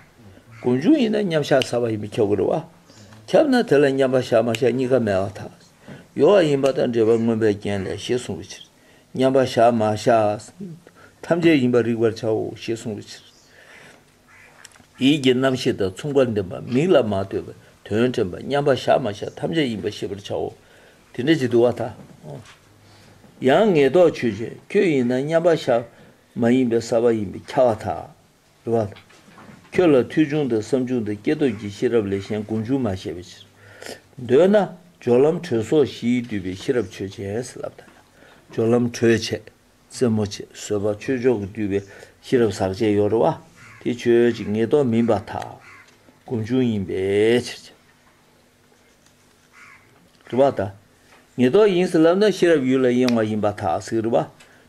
སྒོམ་བྱུང་ཡིན་ན་མཉམ་བཞག་ཟེར་བ་ཡིན་པས་ཁྱབ་དགོས་རེད་བ། ཁྱབ་ན་དེ་ལ་མཉམ་པ་བཞག་མ་བཞག་གཉིས་ཀ་མེད་པར་ཐལ། ཡོད་པ་ཡིན་པ་དང་འབྲེལ་བ་མངོན་པའི་རྐྱེན་ལས་ཞེས་གསུངས་པའི་ཕྱིར། མཉམ་པ་བཞག་མ་བཞག་ཐམས་ཅད་ཡིན་པར་རིག་པར་བྱའོ་ཞེས་གསུངས་པའི་ཕྱིར། ཡིད་ཀྱི་རྣམ་ཤེས་དང་མཚུངས་པར་ལྡན་པ། མིང་ལ་མ་ལྟོས་པའི་དོན་དྲན་པ། མཉམ་པ་བཞག་མ་བཞག་ཐམས་ཅད་ཡིན་པར་ཤེས་པར་བྱའོ། དེ་འདྲ་ཅིག་འདུག་བ་ད། ཡང་ངེས་རྟོག་ཆོས་ཅན། ཁྱོད་ཡིན་ན་མཉམ་པ་བཞག་མ་ཡིན་པའི་ས་པ་ཡིན་པས་ཁྱབ་པར་ཐལ། རེད་བ། ཁྱོད་ལ་ཐོས་བྱུང་དང་བསམ་བྱུང་དང་སྐྱེས་སྟོབས་ཀྱི་ཤེས་རབ་ལས་གཞན་སྒོམ་བྱུང་མ་བཤད་པའི་ཕྱིར། འདོད་ན་སྦྱོར་ལམ་གྲོལ་སོགས་བཞིས་བསྡུས་པའི་ཤེས་རབ་ཆོས་ཅན་ཟེར་ལབ་ད། སྦྱོར་ལམ་གྲོལ་བྱེད། རྩེད་མོ་བྱེད། བཟོད་པ་ཆོས་མཆོག་གིས་བསྡུས་པའི་ཤེས་རབ་ཟག་བཅས་ཡོད་རེད་བ། དེ་ཆོས་ཅན། ངེས་རྟོག་མིན་པར་ཐལ། སྒོམ་བྱུང་ཡིན་པའི་ཕྱིར། རེད་བ་ད། ངེས་རྟོག་ཡིན་ཟེར་ལབ་ན་ཤེས་རབ་ཡུལ་ལ་གཡེང་བ་ཡིན་པར་ཐལ་ཟེར་གི་རེད་བ།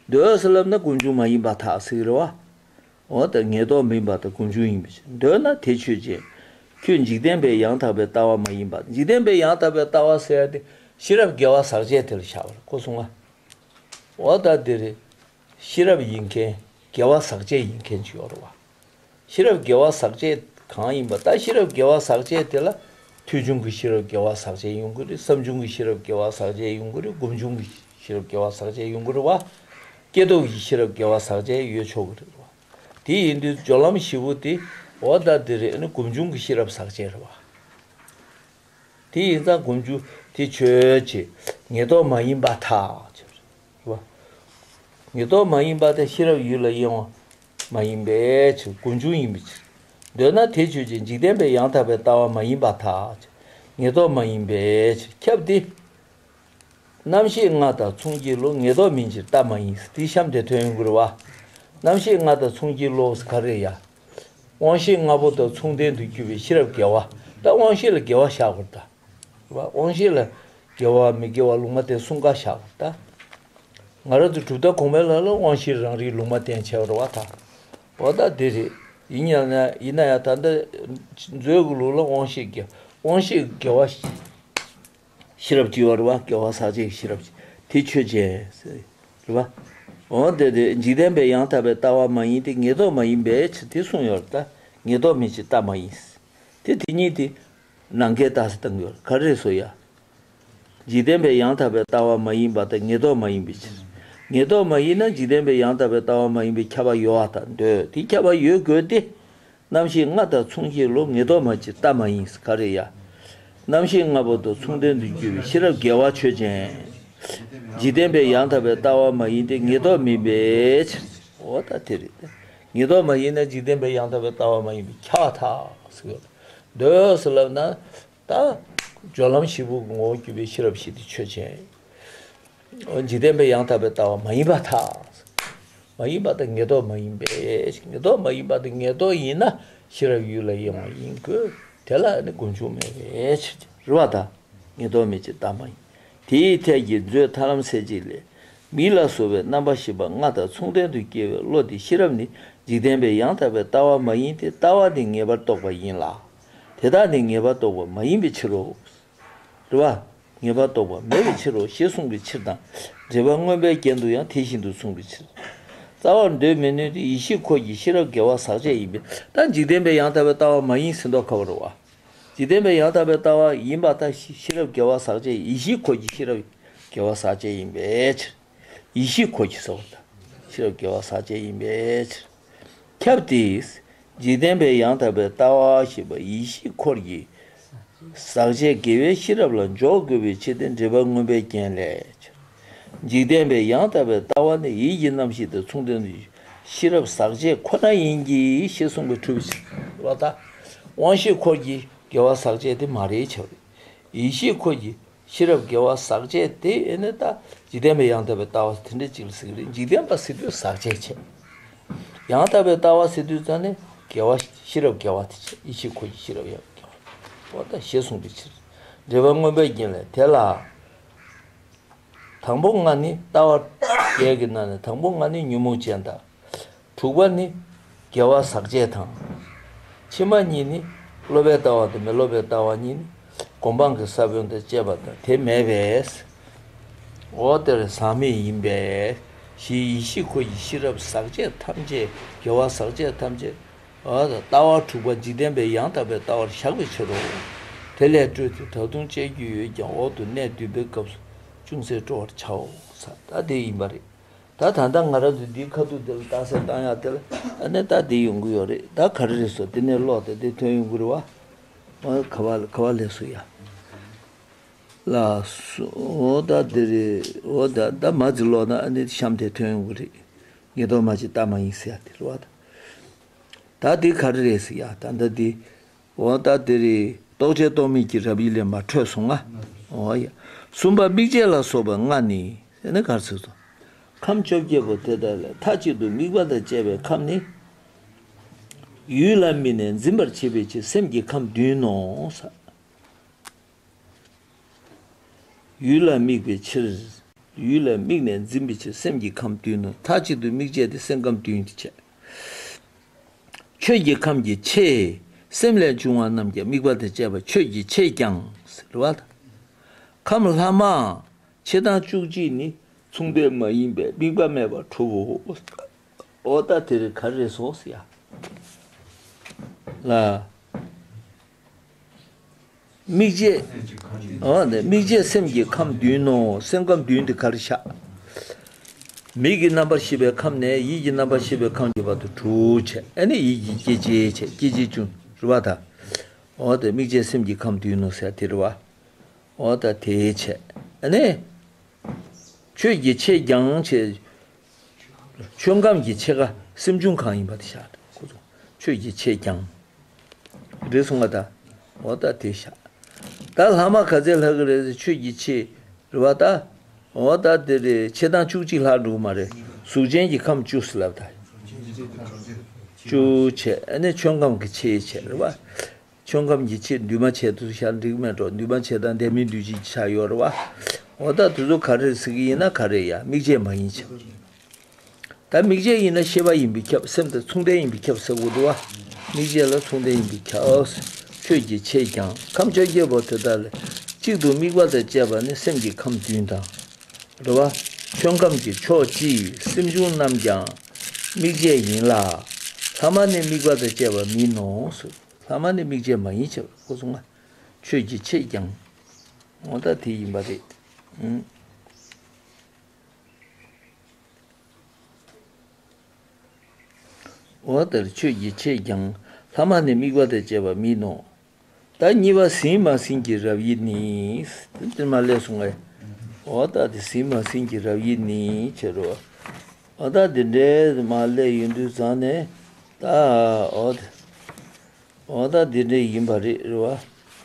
འདོད་ཟེར་ལབ་ན་སྒོམ་བྱུང་མ་ཡིན་པར་ཐལ་ཟེར་གི་རེད་བ། འོ་ད་ངེས་རྟོག་མིན་པ་དང་སྒོམ་བྱུང་ཡིན་པའི་ཕྱིར། འདོད་ན་དེ་ཆོས་ཅན། ཁྱོད་འཇིག་རྟེན་པའི་ཡང་དག་པའི་ལྟ་བ་མ་ཡིན་པ། འཇིག་རྟེན་པའི་ཡང་དག་པའི་ལྟ་བ་ཟེར་ཡ་དེ་ཤེས་རབ་དགེ་བ་ཟག་བཅས་དེ་ལ་བཞག་པ་རེད། གོ་སོང་ང་། འོ་ད་དེ་རེད། ཤེས་རབ་ཡིན་མཁན་དགེ་བ་ཟག་བཅས་ཡིན་མཁན་ཅིག་ཡོད་རེད་བ། ཤེས་རབ་དགེ་བ་ཟག་བཅས་གང་ཡིན་པ། ད་ཤེས་རབ་དགེ་བ་ཟག་བཅས་དེ་ལ་ཐོས་བྱུང་གི་ཤེས་རབ་དགེ་བ་ཟག་བཅས་ཡོང་གི་རེད། བསམ་བྱུང་གི་ཤེས་རབ་དགེ་བ་ཟག་བཅས་ཡོང་གི་རེད། སྒོམ་བྱུང་གི་ཤེས་རབ་དགེ་བ་ཟག་བཅས་ཡོང་གི་རེད་བ། སྐྱེས་སྟོབས་ཀྱི་ཤེས་རབ་དགེ་བ་ཟག་བཅས་ཡོད་ཆོག་གི་རེད་བ། དེ་ཡིན་དུས་སྦྱོར་ལམ་བཞི་པོ་དེ་འོ་ད་དེ་རེད། ཨ་ནི་སྒོམ་བྱུང་གི་ཤེས་རབ་ཟག་བཅས་རེད་བ། དེ་ཡིན་ཙང་སྒོམ་བྱུང་དེ་ཆོས་ཅན། ངེས་རྟོག་མ་ཡིན་པར་ཐལ་ཟེར་བ། ངེས་རྟོག་མ་ཡིན་པ་དེ་ཤེས་རབ་ཡུལ་ལ་གཡེང་བ་མ་ཡིན་པའི་ཕྱིར། སྒོམ་བྱུང་ཡིན་པའི་ཕྱིར། འདོད་ན་དེ་ཆོས་ཅན། འཇིག་རྟེན་པའི་ཡང་དག་པའི་ལྟ་བ་མ་ཡིན་པར་ཐལ། ངེས་རྟོག་མ་ཡིན་པའི་ཕྱིར། ཁྱབ་སྟེ། རྣམ་ཤེས་ལྔ་དང་མཚུངས་ཀྱི་བློ། ངེས་རྟོག་མིན་ཕྱིར་ལྟ་མ་ཡིན། དེ་གཤམ་དེ་ཐོན་ཡོང་གི་རེད་བ། རྣམ་ཤེས་ལྔ་དང་མཚུངས་ཀྱི་བློ་ཟེར་ག་རེ་ཡ། དབང་ཤེས་ལྔ་པོ་དང་མཚུངས་ལྡན་དུ་གྱུར་པའི་ཤེས་རབ་དགེ་བ། ད་དབང་ཤེས་ལ་དགེ་བ་བཞག་དགོས་ད། རེད་བ། དབང་ཤེས་ལ་དགེ་བ་མི་དགེ་བ་ལུང་མ་བསྟན་གསུམ་ཀ་བཞག་དགོས་ད། ང་རང་ཚོ་གྲུབ་མཐའ་གོང་མའི་ལམ་ལ་དབང་ཤེས་རང་རིག་ལུང་མ་བསྟན་བྱས་པ་རེད་བ་ད། འོ་ད་དེ་རེད། ཡིན་ཡང་ན་ཡིན་ན་ཡང་ད་ལྟ་མཛོད་ཀྱི་ལུགས་ལ་དབང་ཤེས་དགེ། དབང་ཤེས་དགེ་བ། ཤེས་རབ་ཀྱི་ཡོད་རེད་བ། དགེ་བ་ཟག་བཅས་ཀྱི་ཤེས་རབ་ཀྱི་དེ་ཆོས་ཅན། རེད་བ། འོ་དེ་དེ་འཇིག་རྟེན་པའི་ཡང་དག་པའི་ལྟ་བ་མ་ཡིན་ཏེ། ངེས་རྟོག་མ་ཡིན་པའི་ཕྱིར་དེ་གསུངས་ཡོད་རེད་ད། ངེས་རྟོག་མིན་ཕྱིར་ལྟ་མ་ཡིན། དེ་དེ་གཉིས་དེ་ནང་འགལ་རྟགས་སུ་བཏང་གི་ཡོད་རེད། ག་རེ་རེད་ཟེར་ཡ། འཇིག་རྟེན་པའི་ཡང་དག་པའི་ལྟ་བ་མ་ཡིན་པ་དང་ངེས་རྟོག་མ་ཡིན་པའི་ཕྱིར། ངེས་རྟོག་མ་ཡིན་ན་འཇིག་རྟེན་པའི་ཡང་དག་པའི་ལྟ་བ་མ་ཡིན་པའི་ཁྱབ་པ་ཡོད་པར་འདོད། དེ་ཁྱབ་པ་ཡོད་དགོས་ཏེ། རྣམ་ཤེས་ལྔ་དང་མཚུངས་ཀྱི་བློ། ངེས་རྟོག་མིན་ཕྱིར་ལྟ་མ་ཡིན། ག་རེ་ཡ། རྣམ་ཤེས་ལྔ་པོ་དང་མཚུངས་ལྡན་དུ་གྱུར་པའི་ཤེས་རབ་དགེ་བ་ཆོས་ཅན། འཇིག་རྟེན་པའི་ཡང་དག་པའི་ལྟ་བ་མ་ཡིན་ཏེ། ངེས་རྟོག་མིན་པའི་ཕྱིར། འོ་ད་དེ་རེད། ངེས་རྟོག་མ་ཡིན་ན་འཇིག་རྟེན་པའི་ཡང་དག་པའི་ལྟ་བ་མ་ཡིན་པའི་ཁྱབ་པར་ཐལ་ཟེར་གྱི་ཡོད། འདོད་ཟེར་ལབ་ན། ད་སྦྱོར་ལམ་བཞི་པོ་གི་ངོ་བོར་གྱུར་པའི་ཤེས་རབ་བཞི་དེ་ཆོས་ཅན། འཇིག་རྟེན་པའི་ཡང་དག་པའི་ལྟ་བ་མ་ཡིན་པར་ཐལ། མ་ཡིན་པ་དང་ངེས་རྟོག་མ་ཡིན་པའི་ཕྱིར། ངེས་རྟོག་མ་ཡིན་པ་དང་ངེས་རྟོག་ཡིན་ན་ཤེས་རབ་ཡུལ་ལ་གཡེང་བ་ཡིན་དགོས། དེ་ལ་ནི་སྒོམ་བྱུང་མེད་པའི་ཕྱིར། རེད་བ་ད། ངེས་རྟོག་མིན་ཕྱིར་ལྟ་མ་ཡིན། དེའི་ཐད་ཀྱི་མཛོད་ཐར་ལམ་གསལ་བྱེད་ལས། མིག་ལ་སོགས་པའི་རྣམ་པར་ཤེས་པ་ལྔ་དང་མཚུངས་ལྡན་དུ་སྐྱེ་བའི་བློ་དེ་ཤེས་རབ་ནི་འཇིག་རྟེན་པའི་ཡང་དག་པའི་ལྟ་བ་མ་ཡིན་ཏེ། ལྟ་བ་ནི་ངེས་པར་རྟོགས་པ་ཡིན་ལ། དེ་དག་ནི་ངེས་པར་རྟོགས་པ་མ་ཡིན་པའི་ཕྱིར་རོ། རེད་བ། ངེས་པར་རྟོགས་པ་མེད་པའི་ཕྱིར་རོ་ཞེས་གསུངས་པའི་ཕྱིར་དང་། འགྲེལ་པ་མངོན་པའི་རྒྱན་དུ་ཡང་དེ་བཞིན་དུ་གསུངས་པའི་ཕྱིར། རྩ་བར་འདོད་མི་ནུས་ཏེ། ཡིད་ཤེས་འཁོར་གྱི་ཤེས་རབ་དགེ་བ་ཟག་བཅས་ཡིན་པས། ད་འཇིག་རྟེན་པའི་ཡང་དག་པའི་ལྟ་བ་མ་ཡིན་ཟེར་མདོག་ཁ་པོ་རེད་བ། འཇིག་རྟེན་པའི་ཡང་དག་པའི་ལྟ་བ་ཡིན་པ་ད་ཤེས་ཤེས་རབ་དགེ་བ་ཟག་བཅས། ཡིད་ཤེས་འཁོར་གྱི་ཤེས་རབ་དགེ་བ་ཟག་བཅས་ཡིན་པའི་ཕྱིར། ཡིད་ཤེས་འཁོར་གྱི་ཟེར་བ་དང་ཤེས་རབ་དགེ་བ་ཟག་བཅས་ཡིན་པའི་ཕྱིར། ཁྱབ་སྟེ། འཇིག་རྟེན་པའི་ཡང་དག་པའི་ལྟ་བ་ཞེས་པ་ཡིད་ཤེས་འཁོར་གྱི་ཟག་བཅས་དགེ་བའི་ཤེས་རབ་ལ་འཇོག་དགོས་པའི་ཕྱིར་ཏེ། འགྲེལ་པ་མངོན་པའི་རྒྱན་ལས། འཇིག་རྟེན་པའི་ཡང་དག་པའི་ལྟ་བ་ནི་ཡིད་ཀྱི་རྣམ་ཤེས་དང་མཚུངས་ལྡན་དུ་ཤེས་རབ་ཟག་བཅས་ཁོ་ན་ཡིན་གྱི་ཞེས་གསུངས་པས་གྲུབ་པའི་ཕྱིར། ལ་ད། དབང་ཤེས་འཁོར་གྱི་དགེ་བ་ཟག་བཅས་དེ་མ་རེད་བྱ་བ་རེད། ཡིད་ཤེས་འཁོར་གྱི་ཤེས་རབ་དགེ་བ་ཟག་བཅས་དེ་ཨེ་ནི་ད་འཇིག་རྟེན་པའི་ཡང་དག་པའི་ལྟ་བ་དེ་འདྲ་ཅིག་ལ་ཟེར་གྱི་རེད། འཇིག་རྟེན་པ་ཟེར་དུས་ཟག་བཅས་བྱས། ཡང་དག་པའི་ལྟ་བ་ཟེར་དུས་ཙང་ནི་དགེ་བ་ཤེས་རབ་དགེ་བ་དེ་བྱས། ཡིད་ཤེས་འཁོར་གྱི་ཤེས་རབ་ཡང་དགེ་བ། འོ་ད་ཞེས་གསུངས་པའི་ཕྱིར། འགྲེལ་པ་མངོན་པའི་རྒྱན་ལས། དེ་ལ། དང་པོ་ལྔ་ནི་ལྟ་བ་བརྒྱད་ཀྱི་ནང་ནས་དང་པོ་ལྔ་ནི་ཉོན་མོངས་ཅན་དང་། དྲུག་པ་ནི་དགེ་བ་ཟག་བཅས་དང་། ཕྱི་མ་གཉིས་ནི་སློབ་པའི་ལྟ་བ་དང་མི་སློབ་པའི་ལྟ་བ་གཉིས་ནི་སྒོམ་སྤང་གི་ས་བོན་དང་བཅས་པ་དང་དེ་མེད་པས། འོ་དེར་ཟག་མེད་ཡིན་པས། ཞེས་ཡིད་ཤེས་འཁོར་གྱི་ཤེས་རབ་ཟག་བཅས་ཐམས་ཅད། དགེ་བ་ཟག་བཅས་ཐམས་ཅད། འོ་ད་ལྟ་བ་དྲུག་པ་འཇིག་རྟེན་པའི་ཡང་དག་པའི་ལྟ་བར་བཞག་པའི་ཕྱིར་རོ། དེ་ལས་སྤྲོས་ཏེ་ད་དུང་དཔྱད་རྒྱུ་ཡོད་ཀྱང་འོག་ཏུ་གནས་བསྡུས་པའི་སྐབས་སུ་ཅུང་ཟད་སྤྲོ་བར་བྱའོ། ས་ད་དེ་ཡིན་པ་རེད། ད་ད་ལྟ་ང་རང་ཚོ་འདིའི་ཁ་ཐུག་དེ་ལ་རྟགས་གསལ་བཏང་ཡག་དེ་ལ་ཨ་ནི་ད་དེ་ཡོང་གི་ཡོད་རེད། ད་ག་རེ་རེད་ཟེར་དེ་ནས་ཀློག་དེ་དེ་ཐོན་ཡོང་གི་རེད་བ། ཨ་ག་བ་ག་བ་ལས་སུ་ཡ། ལ་སུ་འོ་ད་དེ་རེད། འོ་ད་ད་མ་ཙི་ཀློག་ན་ཨ་ནི་གཤམ་དེ་ཐོན་ཡོང་གི་རེད། ངེས་རྟོག་མ་བྱེད་ལྟ་མ་ཡིན་ཟེར་ཡ་དེ་རེད་བ། ད་དེ་ག་རེ་རེད་ཟེར་ཡ་ད་ད་དེ། འོ་ད་དེ་རེད། རྟོག་བཅས་རྟོག་མེད་ཀྱི་རབ་དབྱེ་ལས་མར་འཕྲོས་སོང་ང་། འོ་ཡ། གསུམ་པ་དམིགས་བཅས་ལ་སོགས་པ་ལྔ་ནི་ཟེར་ནས་ག་རེ་ཟེར་སོང་། ཁམས་བཅོ་བརྒྱད་པོ་དེ་དག་ལས་མཐའ་གཅིག་ཏུ་དམིགས་པ་དང་བཅས་པའི་ཁམས་ནི། ཡུལ་ལ་དམིགས་ནས་འཛིན་པར་བྱེད་པའི་ཕྱིར་སེམས་ཀྱི་ཁམས་བདུན་ནོ། ས། ཡུལ་ལ་དམིགས་པའི་ཕྱིར། ཡུལ་ལ་དམིགས་ནས་འཛིན་པའི་ཕྱིར་སེམས་ཀྱི་ཁམས་བདུན་ནོ། མཐའ་གཅིག་ཏུ་དམིགས་བཅས་ཏེ་སེམས་ཁམས་བདུན་དུ་བྱས། ཆོས་ཀྱི་ཁམས་ཀྱི་ཆོས། སེམས་ལས་བྱུང་བ་རྣམས་ཀྱང་དམིགས་པ་དང་བཅས་པ་ཆོས་ཀྱི་ཆོས་ཀྱང་ཟེར་བ་དང་། ཁམས་ལྷག་མ། ཕྱེད་དང་བཅུ་གཅིག་ནི་མཚུངས་ལྡན་མ་ཡིན་པས་དམིགས་པ་མེད་པར་གྲུབ་བོ། འོ་ད་དེ་རེད། ག་རེ་རེད་ཟེར་ཡ། ལ། དམིགས་བཅས། འོ་ནི་དམིགས་བཅས་སེམས་ཀྱི་ཁམས་བདུན་ནོ། སེམས་ཁམས་བདུན་དེ་ག་རེ་བཞག། མིག་གི་རྣམ་པར་ཤེས་པའི་ཁམས་ནས་ཡིད་ཀྱི་རྣམ་པར་ཤེས་པའི་ཁམས་ཀྱི་བར་དུ་དྲུག་བྱས། ཨ་ནི་ཡིད་ཀྱི་སྐྱེ་མཆེད་བྱས། སྐྱེ་མཆེད་བཅུ་རེད་བ་ད། འོ་དེ་དམིགས་བཅས་སེམས་ཀྱི་ཁམས་བདུན་ནོ་ཟེར་དེ་རེད་བ། འོ་ད་དེ་བྱས། ཨ་ནི། ཆོས་ཀྱི་ཆོས་ཀྱང་བྱས། ཆོས་ཁམས་ཀྱི་ཕྱེད་ཀ་སེམས་བྱུང་གང་ཡིན་པ་དེ་བཞག་ཁོ་ཚོ། ཆོས་ཀྱི་ཕྱེད་ཀྱང་། རེད་སོང་ང་ད། འོ་ད་དེ་བཞག་ད་ལྷག་མ་ག་ཚད་ལྷག་གི་རེད། ཆོས་ཀྱི་ཕྱེད་རེད་བ་ད། འོ་ད་དེ་རེད། ཕྱེད་དང་བཅུ་གཅིག་ལྷག་འགྲོ་གི་མ་རེད། གཟུགས་ཅན་གྱི་ཁམས་བཅུ་ཟེར་ལབ་ད། བཅུ་བྱས་ཨ་ནི་ཆོས་ཁམས་ཀྱི་ཕྱེད་བྱས་རེད་བ། ཆོས་ཁམས་ཀྱི་ཕྱེད་འདུས་མ་བྱས་དུ་བཞག་འགྲིག་མེད་འགྲོ། འདུས་མ་བྱས་དང་ལྡན་མིན་འདུས་བྱས་ཆགས་ཡོད་རེད་བ། འོ་ད་དེ་ཚོ་ག་རེ་ཟེར་གི་ཡིན་ན་ག་རེ་ཡ་དམིགས་བཅས་མ་ཡིན་བྱས། ད་དམིགས་བཅས་ཡིན་ན་ཤེས་པ་ཡིན་པས་ཁྱབ། སེམས་དང་མཚུངས་ལྡན་ཡིན་པས་ཁྱབ་ཟེར་དགོས་འདུག་བ། དམིགས་བཅས་ལ་མཚུངས་ལྡན་ཡིན་པས་ཁྱབ། ཆོས་ཀྱི་ཕྱེད་ཀྱང་ཁམས་བཅོ་བརྒྱད་པོ་དེ་དག་ལས་གཅིག་ཏུ་དམིགས་པ་དང་བཅས་པ་ནི་སེམས་ཀྱི་ཁམས་བདུན་དང་། རེད་བ། ཆོས་ཁམས་ཀྱི་ཕྱོགས་གཅིག་སེམས་བྱུང་རྣམས་ཀྱང་དམིགས་བཅས་ཡིན་ལ། ལྷག་མ་ནི་དམིགས་པ་དང་བཅས་པ་མིན་ནོ། ལྷག་མ་ནི་དམིགས་བཅས་མ་ཡིན་བྱས་པ་ཁོ་གསུངས་ང་། ཆོས་ཀྱི་ཕྱེད་ཀྱང་། འོ་ད་དེ་ཡིན་པ་རེད། ཨང་། འོ་ལྟར་ཆོས་ཀྱི་ཕྱེད་ཀྱང་ལྷག་མ་ནི་དམིགས་པ་དང་བཅས་པ་མིན་ནོ། ད་གཉིས་པ་ཟིན་མ་ཟིན་གྱི་རབ་དབྱེ་ནི། དེ་མ་ལས་སོང་ངས། འོ་ད་དེ་ཟིན་མ་ཟིན་གྱི་རབ་དབྱེ་ནི་བྱེད་རོ། འོ་ད་དེ་འདྲའི་མ་ལས་ཡོང་དུས་ཙང་ནས་ད་འོ་དེ། འོ་ད་འདི་འདྲ་ཡིན་པ་རེད་རེད་བ།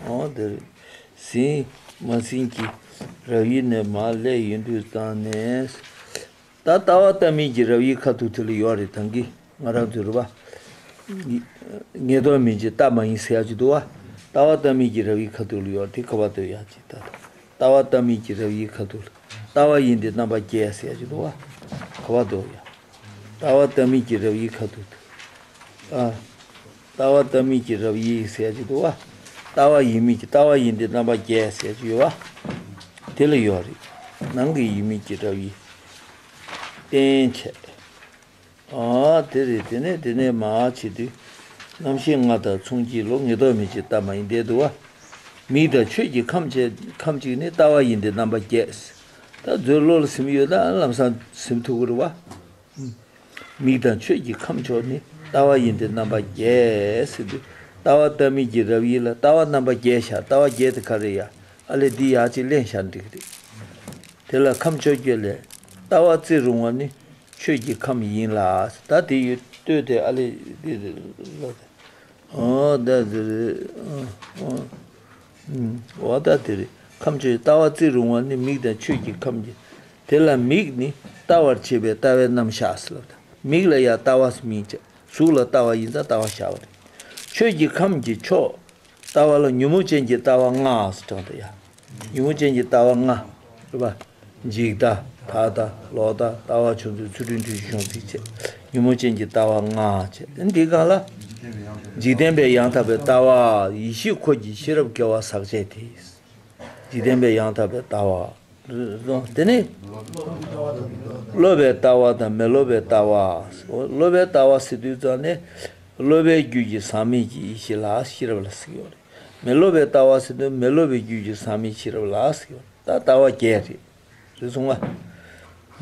འོ་དེ་རེད། ཟིན་མ་ཟིན་གྱི་རབ་དབྱེ་ནས་མར་སླེབས་ཡོང་དུས་ཙང་ནས། ད་ལྟ་བ་ལྟ་མིན་གྱི་རབ་དབྱེ་ཁ་ཐུག་དེ་ལ་ཡོད་རེད་ད་གིན་ང་རང་ཚོའི་རེད་བ། ངེས་དོན་མིན་གྱི་ལྟ་མ་ཡིན་ཟེར་ཡག་ཅིག་འདུག་བ། ལྟ་བ་ལྟ་མིན་གྱི་རབ་དབྱེ་ཁ་ཐུག་ལ་ཡོད་རེད་དེ་ག་བ་འདོད་ཡག་ཅིག་ད་ལྟ། ལྟ་བ་ལྟ་མིན་གྱི་རབ་དབྱེ་ཁ་ཐུག་ལ། ལྟ་བ་ཡིན་ཏེ་རྣམ་པ་བརྒྱད་ཟེར་ཡག་ཅིག་འདུག་བ། ག་བ་འདོད་ཡག་ལྟ་བ་ལྟ་མིན་གྱི་རབ་དབྱེ་ཁ་ཐུག་ལ། ཨ། ལྟ་བ་ལྟ་མིན་གྱི་རབ་དབྱེ་ཟེར་གྱི་འདུག་བ། ལྟ་བ་ཡིན་མིན་གྱི་ལྟ་བ་ཡིན་ཏེ་རྣམ་པ་བརྒྱད་ཟེར་གྱི་ཡོད་བ། དེ་ལ་ཡོད་རེད། ནང་གི་ཡིན་མིན་གྱི་རབ་དབྱེ། བསྟན་བྱས། ཨ་དེ་རེད་དེ་ནས་དེ་ནས་མར་བྱེད་དུས། རྣམ་ཤེས་ལྔ་དང་མཚུངས་གཅིག་ལོ་ངེས་དོན་མིན་གྱི་ལྟ་མ་ཡིན་བསྡད་འདུག་བ། མིག་དང་ཆོས་ཀྱི་ཁམས་བཅས་ཁམས་གཅིག་ནི་ལྟ་བ་ཡིན་ཏེ་རྣམ་པ་བརྒྱད། ད་མཛོད་བློ་ལ་ཟིན་ཡོད་ན་ལམ་སང་ཟིན་ཐུབ་ཀྱི་རེད་བ། མིག་དང་ཆོས་ཀྱི་ཁམས་མཆོག་ནི་ལྟ་བ་ཡིན་ཏེ་རྣམ་པ་བརྒྱད་ཟེར་དུས་ལྟ་བ་ལྟ་མིན་གྱི་རབ་དབྱེ་ལ་ལྟ་བ་རྣམ་པ་བརྒྱད་བཞག་ལྟ་བ་བརྒྱད་དེ་ག་རེ་ཡ། ཨ་ལས་འདི་ཡག་ཅིག་ལེན་བཞག་འགྲིག་གི་རེད། དེ་ལ་ཁམས་བཅོ་བརྒྱད་ལས་ལྟ་བ་བརྩི་རུང་བ་ནི་ཆོས་ཀྱི་ཁམས་ཡིན་ལ། ད་དེ་ཡོད་ལྟོས་ཏེ་ཨ་ལས་འདི་རེད་ལ། ཨོ་ད་དེ་རེད། ཨོ་ཨོ། ཨོ་ད་དེ་རེད། ཁམས་ཆོས་ལྟ་བ་བརྩི་རུང་བ་ནི་མིག་དང་ཆོས་ཀྱི་ཁམས་ཀྱི། དེ་ལ་མིག་ནི་ལྟ་བར་བྱེད་པའི་ལྟ་བའི་རྣམ་གཞག་ཟེར་ལབ་ད། མིག་ལ་ཡང་ལྟ་བ་མིང་བྱ། གཟུགས་ལ་ལྟ་བ་ཡིན་ཙང་ལྟ་བ་བཞག་པ་རེད། ཆོས་ཀྱི་ཁམས་ཀྱི་ཕྱོགས། ལྟ་བ་ལ་ཉོན་མོངས་ཅན་གྱི་ལྟ་བ་ལྔ་ཟེར་དྲངས་ད་ཡ། ཉོན་མོངས་ཅན་གྱི་ལྟ་བ་ལྔ། རེད་པ། འཇིག་ལྟ། ཐག་ལྟ། ལོག་ལྟ། ལྟ་བ་ཆོས་མཚུངས་ཚུལ་ཁྲིམས་འཁྲུལ་གཞི་སྦྱོང་ཚིག་བཅས། ཉོན་མོངས་ཅན་གྱི་ལྟ་བ་ལྔ་བཅས། འདི་གང་ལ། འཇིག་རྟེན་པའི་ཡང་དག་པའི་ལྟ་བ། ཡེ་ཤེས་འཁོར་གྱི་ཤེས་རབ་སྐྱེ་བ་ཟག་བཅས་ཏེ། འཇིག་རྟེན་པའི་ཡང་དག་པའི་ལྟ་བ། དེ་ནི། སློབ་པའི་ལྟ་བ་དང་མི་སློབ་པའི་ལྟ་བ། སློབ་པའི་ལྟ་བ་ཟེར་དུས་ཙམ་ནས། སློབ་པའི་རྒྱུད་ཀྱི་ཟག་མེད་ཀྱི་ཡེ་ཤེས་ལ་ཤེས་རབ་ལ་ཟེར་གྱི་ཡོད་རེད། མི་སློབ་པའི་ལྟ་བ་ཟེར་དུས་མི་སློབ་པའི་རྒྱུད་ཀྱི་ཟག་མེད་ཤེས་རབ་ལ་ཟེར་གྱི་ཡོད་རེད། ད་ལྟ་བ་བརྒྱད་རེད། རེད་སོང་ང་།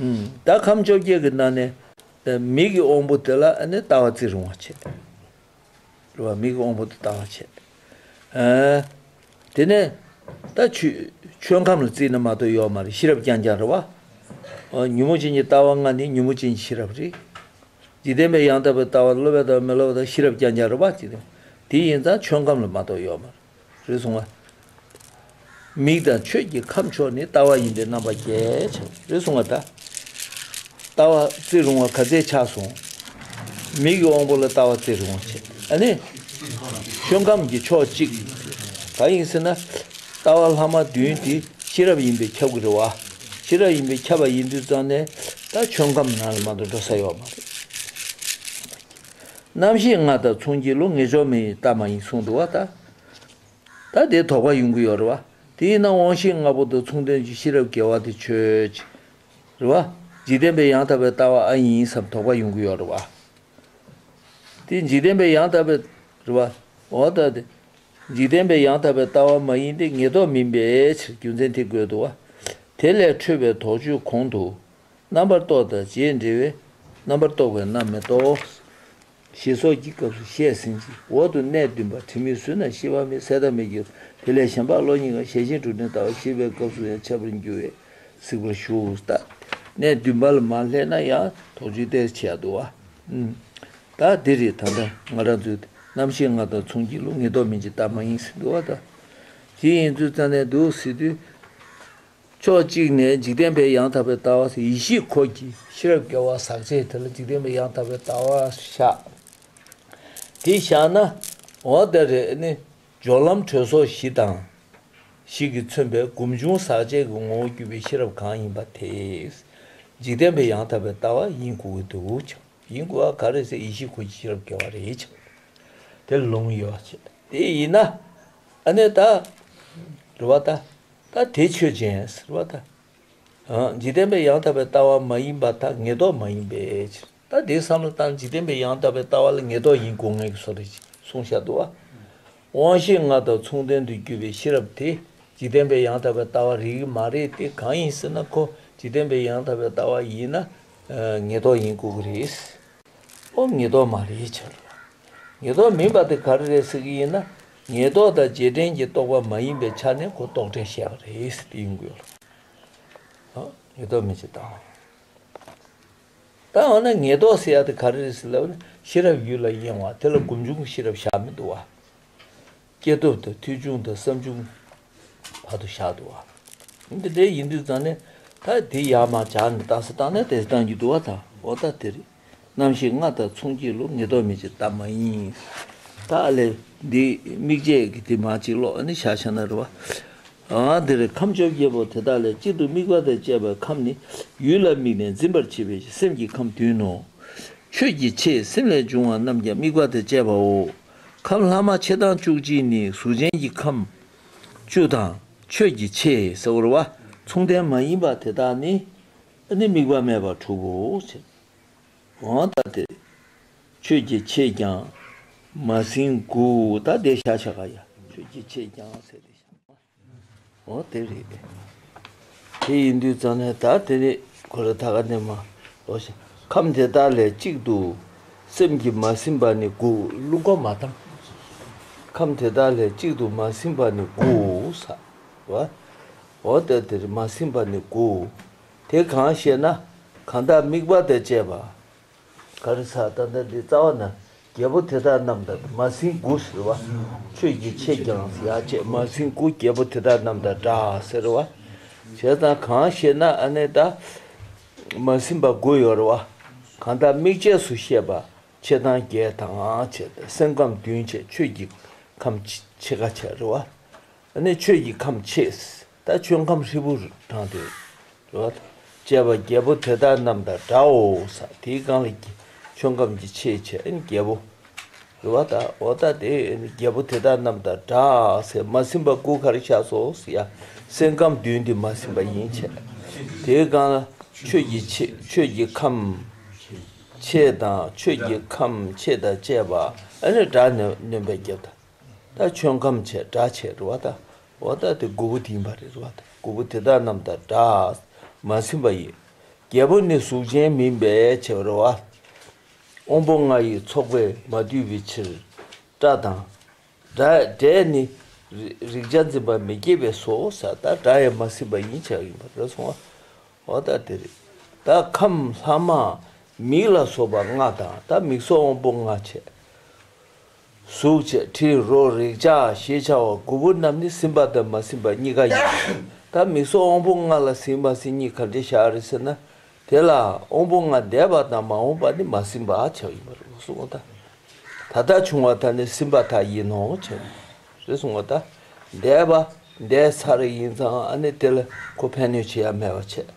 ཨུམ། ད་ཁམས་བཅོ་བརྒྱད་ཀྱི་ནང་ནས། མིག་གི་དབང་པོ་དེ་ལ་ཨ་ནི་ལྟ་བ་བརྩི་རུང་བ་བྱེད། རེད་བ། མིག་གི་དབང་པོ་དེ་ལྟ་བ་བྱེད། ཨ། དེ་ནས་ད་ཆོས་ཆོས་ཁམས་ལ་བརྩིས་ན་མ་གཏོགས་ཡོད་མ་རེད། ཤེས་རབ་རྐྱང་རྐྱང་རེད་བ། ཨ། ཉོན་མོངས་ཅན་གྱི་ལྟ་བ་ལྔ་ནི་ཉོན་མོངས་ཅན་གྱི་ཤེས་རབ་རེད། འཇིག་རྟེན་པའི་ཡང་དག་པའི་ལྟ་བ་སློབ་པའི་ལྟ་བ་མི་སློབ་པའི་ལྟ་བ་ཤེས་རབ་རྐྱང་རྐྱང་རེད་བ་ཅེས་དང་། དེ་ཡིན་ཙང་ཆོས་ཁམས་ལ་མ་གཏོགས་ཡོད་མ་རེད། རེད་སོང་ང་། མིག་དང་ཆོས་ཀྱི་ཁམས་མཆོག་ནི་ལྟ་བ་ཡིན་ཏེ་རྣམ་པ་བརྒྱད་བྱ། རེད་སོང་ང་། ད་ལྟ་བ་བརྩི་རུང་བ་ག་ཚད་ཆགས་སོང་། མིག་གི་དབང་པོ་ལ་ལྟ་བ་བརྩི་རུང་བ་བྱེད། ཨ་ནི། ཆོས་ཁམས་ཀྱི་ཕྱོགས་གཅིག་ག་ཡིན་ཟེར་ན། ལྟ་བ་ལྷག་མ་བདུན་དེ་ཤེས་རབ་ཡིན་པས་ཁྱབ་ཀྱི་རེད་བ། ཤེས་རབ་ཡིན་པས་ཁྱབ་པ་ཡིན་དུས་ཙང་ནས་ད་ཆོས་ཁམས་ནང་ལ་མ་གཏོགས་འགྲོ་ས་ཡོད་མ་རེད། རྣམ་ཤེས་ལྔ་དང་མཚུངས་གཅིག་ལོ་ངེས་འབྱུང་མིན་ལྟ་མ་ཡིན་གསུངས་འདུག་བ་ད། ད་དེ་དོགས་པ་ཡོང་གི་ཡོད་རེད་བ། དེ་ཡིན་ན་དབང་ཤེས་ལྔ་པོ་དང་མཚུངས་ལྡན་གྱི་ཤེས་རབ་དགེ་བ་དེ་ཆོས་ཅིག་རེད་བ། འཇིག་རྟེན་པའི་ཡང་དག་པའི་ལྟ་བ་ཨ་ཡིན་བསམ་དོགས་པ་ཡོང་གི་ཡོད་རེད་བ། དེ་འཇིག་རྟེན་པའི་ཡང་དག་པའི་རེད་བ། འོ་ད་དེ། འཇིག་རྟེན་པའི་ཡང་དག་པའི་ལྟ་བ་མ་ཡིན་ཏེ་ངེས་རྟོགས་མིན་པའི་ཕྱིར་རྒྱུ་མཚན་དེ་དགོས་འདུག་བ། དེ་ལས་འཕྲོས་པའི་དོགས་གཅོད་གོང་དུ། རྣམ་པར་རྟོག་དང་རྗེས་འབྲེལ་བས་རྣམ་པར་རྟོག་པའི་རྣམ་མི་རྟོག་ཞེས་སོགས་ཀྱི་སྐབས་སུ་བཤད་ཟིན་ཅིང་། འོག་ཏུ་གནས་བདུན་པ་དྲི་མེད་གཟུགས་རྣམས་ཤེས་པ་མེད་ཟད་མཐའ་མེད་ཀྱི། དེ་ལས་གཞན་པ་བློ་གཉིས་ཀ་ཞེན་ཅིང་གྲུབ་དོན་ལྟ་བ་ཞེས་པའི་སྐབས་སུ་ཡང་འཆད་པར་འགྱུར་བས་གཟིགས་པར་ཞུ། ལྟ། གནས་བདུན་པ་ལ་མར་སླེབས་ན་ཡང་དོགས་གཅོད་ཏོག་ཙམ་བྱས་འདུག་བ། ཨུམ། ད་འདི་རེད། ད་ལྟ་ང་རང་ཚོའི་རྣམ་ཤེས་ལྔ་དང་མཚུངས་ཀྱི་ལུགས། ངེས་རྟོག་མིན་ཅིང་བརྟགས་མ་ཡིན་ཟེར་འདུག་བ། ད་དེ་ཡིན་དུས་ཙང་ནས་འདུག་ཟེར་དུས། ཕྱོགས་གཅིག་ནས་འཇིག་རྟེན་པའི་ཡང་དག་པའི་ལྟ་བ་ཟེར། ཡེ་ཤེས་འཁོར་གྱི་ཤེས་རབ་དགེ་བ་ཟག་བཅས་དེ་ལ་འཇིག་རྟེན་པའི་ཡང་དག་པའི་ལྟ་བ་བཞག་དེ་བཞག་ན། འོ་དེ་རེད། ནི་སྦྱོར་ལམ་གྲོལ་སོགས་བཞི་དང་། བཞི་གིས་མཚོན་པའི་སྒོམ་བྱུང་ཟག་བཅས་ཀྱི་ངོ་བོར་གྱུར་པའི་ཤེས་རབ་གང་ཡིན་པ་དེ། འཇིག་རྟེན་པའི་ཡང་དག་པའི་ལྟ་བ་ཡིན་དགོས་ཀྱི་འདུག་ཀྱང་། ཡིན་དགོས་པ་ག་རེ་ཟེར། ཡེ་ཤེས་འཁོར་གྱི་ཤེས་རབ་དགེ་བ་རེད་ཀྱང་། དེ་ལུང་ཡོད་པ་བྱས། དེ་ཡིན་ན། ཨ་ནི་ད། རེད་བ་ད། ད་དེ་ཆོས་ཅན་ཟེར་བ་ད། ཨ། འཇིག་རྟེན་པའི་ཡང་དག་པའི་ལྟ་བ་མ་ཡིན་པར་ཐལ། ངེས་རྟོག་མ་ཡིན་པའི་ཕྱིར། ད་དེའི་བསམ་བློ་བཏང་། འཇིག་རྟེན་པའི་ཡང་དག་པའི་ལྟ་བ་ལ་ངེས་རྟོག་ཡིན་དགོས་ངེས་ཀྱི་བཟོ་འདྲ་ཅིག་གསུངས་བཞག་འདུག་བ། དབང་ཤེས་ལྔ་དང་མཚུངས་ལྡན་དུ་གྱུར་པའི་ཤེས་རབ་དེ་འཇིག་རྟེན་པའི་ཡང་དག་པའི་ལྟ་བ་རིགས་མ་རེད། དེ་གང་ཡིན་ཟེར་ན། ཁོ་འཇིག་རྟེན་པའི་ཡང་དག་པའི་ལྟ་བ་ཡིན་ན། ཨ། ངེས་རྟོག་ཡིན་དགོས་ཀྱི་རེད། ཨོ། ངེས་རྟོག་མ་རེད་ཕྱིར། ངེས་རྟོག་མིན་པ་དེ་ག་རེ་རེད་ཟེར་གྱི་ཡིན་ན། ངེས་རྟོག་དང་རྗེས་དྲན་གྱི་རྟོག་པ་མ་ཡིན་པའི་ཆ་ནས་ཁོ་རྟོག་བྲལ་བཤད་པ་རེད་ཟེར་དེ་ཡིན་དགོས་ལ། ཨོ། ངེས་རྟོག་མིན་ཅིང་བརྟགས། ད་འོ་ན་ངེས་རྟོག་ཟེར་ཡ་དེ་ག་རེ་རེད་ཟེར་ལབ་ན། ཤེས་རབ་ཡུལ་ལ་གཡེང་བ་དེ་ལ་སྒོམ་བྱུང་གི་ཤེས་རབ་བཞག་མི་འདུག་བ། སྐྱེས་སྟོབས་དང་མཐུ་བྱུང་དང་བསམ་བྱུང་བར་དུ་བཞག་འདུག་བ། འདི་འདྲའི་ཡིན་དུས་ཙང་ནས། ད་དེ་ཡར་མར་སྦྱར་ནས་བརྟག་ས་བཏང་ན་དེ་བཏང་རྒྱུ་འདུག་བ། ད་འོ་ད་དེ་རེད། རྣམ་ཤེས་ལྔ་དང་མཚུངས་ཀྱི་ལུགས། ངེས་རྟོག་མིན་ཅིང་བརྟགས་མ་ཡིན། ད་ཨ་ལས་འདི་དམིགས་བཅས་ཀྱི་དེ་མར་ཅིག་ཀློག་ནི་བཞག་བཞག་ན་རེད་བ། ཨ། འདིར་ཁམས་བཅོ་བརྒྱད་པོ་དེ་དག་ལས་གཅིག་ཏུ་དམིགས་པ་དང་བཅས་པའི་ཁམས་ནི་ཡུལ་ལ་དམིགས་ནས་འཛིན་པར་བྱེད་པའི་སེམས་ཀྱི་ཁམས་བདུན་ནོ། ཆོས་ཀྱི་ཆས་སེམས་ལས་བྱུང་བ་རྣམས་ཀྱང་དམིགས་པ་དང་བཅས་པའོ། ཁམས་ལྷག་མ་ཕྱེད་དང་བཅུ་གཅིག་ནི་གཟུགས་ཅན་གྱི་ཁམས་བཅུ་དང་། ཆོས་ཀྱི་ཆས་ཟེར་བ་རེད་བ། མཚུངས་ལྡན་མ་ཡིན་པ་དེ་དག་ནི། ཨ་ནི་དམིགས་པ་མེད་པར་གྲུབ་བོ་ཟེར། འོ་ད་དེ། ཆོས་ཀྱི་ཆས་ཀྱང་མ་ཟིན་དགུ། ད་དེ་བཞག་བཞག་ག་ཡ། ཆོས་ཀྱི་ཆས་ཀྱང་ཟེར་དེ་བཞག་འོ་དེ་རེད། དེ་ཡིན་དུས་ཙང་ནས་ད་དེ་ནི་ཁོ་ར་ད་ག་ནས་མ། འོ་ཤ། ཁམས་དེ་དག་ལས་གཅིག་ཏུ་སེམས་ཀྱིས་མ་ཟིན་པ་ནི་དགུ། རླུང་ཁོག་མ་བཏང་། ཁམས་དེ་དག་ལས་གཅིག་ཏུ་མ་ཟིན་པ་ནི་དགུ་ས། བ། འོ་དེ་དེར་མ་ཟིན་པ་ནི་དགུ། དེ་གང་ཞེ་ན། གང་དག་དམིགས་པ་དང་བཅས་པ། ག་རེ་ཟ། ད་ལྟ་འདི་རྩ་བ་ན་རྒྱལ་པོ་དེ་དག་རྣམས་དང་མ་ཟིན་དགུ་ཟེར་བ། ཆོས་ཀྱི་ཆས་ཀྱང་ཡ་བཅས་མ་ཟིན་དགུ། རྒྱལ་པོ་དེ་དག་རྣམས་དང་འདྲ་ཟེར་བ། བྱས་ཙང་གང་ཞེ་ན། ཨ་ནི་ད་མ་ཟིན་པ་དགུ་ཡོད་རེད་བ། གང་དག་དམིགས་བཅས་སུ་བཤད་པ་ཕྱེད་དང་བརྒྱད་དང་བྱས། སེམས་ཁམས་བདུན་བྱས། ཆོས་ཀྱི་ཁམས་ཕྱེད་ཀ་བྱས་རེད་བ། ཨ་ནི་ཆོས་ཀྱི་ཁམས་ཕྱེད། ད་ཆོས་ཁམས་ཧྲིལ་པོ་དྲངས་ཏེ། རེད་བ། བཅས་པ་རྒྱལ་པོ་དེ་དག་རྣམས་དང་འདྲའོ་ས། དེའི་སྒང་ལ་ཆོས་ཁམས་ཀྱི་ཕྱེད་བྱས། ཨ་ནི་རྒྱལ་པོ། རེད་བ། ད་འོ་ད་དེ་རྒྱལ་པོ་དེ་དག་རྣམས་དང་འདྲ་ཟེར། མ་ཟིན་པ་དགུ་ག་རེ་བཞག་སོང་ཟེར་ཡ། སེམས་ཁམས་བདུན་དེ་མ་ཟིན་པ་ཡིན་བྱས། དེའི་སྒང་ལ་ཆོས་ཀྱི་ཕྱེད། ཆོས་ཀྱི་ཁམས་ཕྱེད་དང་། ཆོས་ཀྱི་ཁམས་ཕྱེད་དང་བཅས་པ། ཨ་ནི་སྒྲ་ནོན་པའི་རྒྱབ་ད། ད་ཆོས་ཁམས་བྱས། སྒྲ་བྱས། རེད་བ། ད་འོ་ད་དེ་དགུ་པོ་དེ་ཡིན་པ་རེད། རེད་བ། ད་དགུ་པོ་དེ་དག་རྣམས་དང་འདྲ། མ་ཟིན་པ་ཡིན། རྒྱལ་པོ་ནི་གཟུགས་ཅན་མིན་པའི་ཕྱིར་རོ། དབང་པོ་ལྔ་ཡི་ཚོགས་པས་མ་བསྡུས་པའི་ཕྱིར། སྒྲ་དང་། སྒྲ། སྒྲས་ནི་རེག་བྱ་འཛིན་པ་མི་སྐྱེ་བས་སོ་ཟེར། ད་སྒྲ་ཡང་མ་ཟིན་པ་ཡིན་ཆགས་ཡིན་པ་རེད་སོང་བ། འོ་ད་དེ་རེད། ད་ཁམས་ལྷག་མ་མིག་ལ་སོགས་པ་ལྔ་དང་། ད་མིག་སོགས་དབང་པོ་ལྔ་བྱས། གཟུགས་བྱས། དྲི། རོ། རེག་བྱ་ཞེས་བྱ་བ་དགུ་པོ་རྣམས་ནི་ཟིན་པ་དང་མ་ཟིན་པ་གཉིས་ཀ་ཡིན། ད་མིག་སོགས་དབང་པོ་ལྔ་ལ་ཟིན་མ་ཟིན་གཉིས་ག་འདྲ་བཞག་རེད་ཟེར་ན། དེ་ལ་དབང་པོ་ལྔ་འདས་པ་དང་མ་འོངས་པ་ནི་མ་ཟིན་པ་ཆགས་ཡིན་པ་རེད་གསུངས་པ་དང་། ད་ལྟ་བྱུང་བ་དག་ནི་ཟིན་པ་དག་ཡིན་ནོ་ཟེར། རེད་གསུངས་པ་དང་། འདས་པ་འདས་ཚར་ཡིན་ཙང་། ཨ་ནི་དེ་ལ་ཁོ་ཕན་གནོད་བྱེད་ཡ་མེད་པ་བྱས།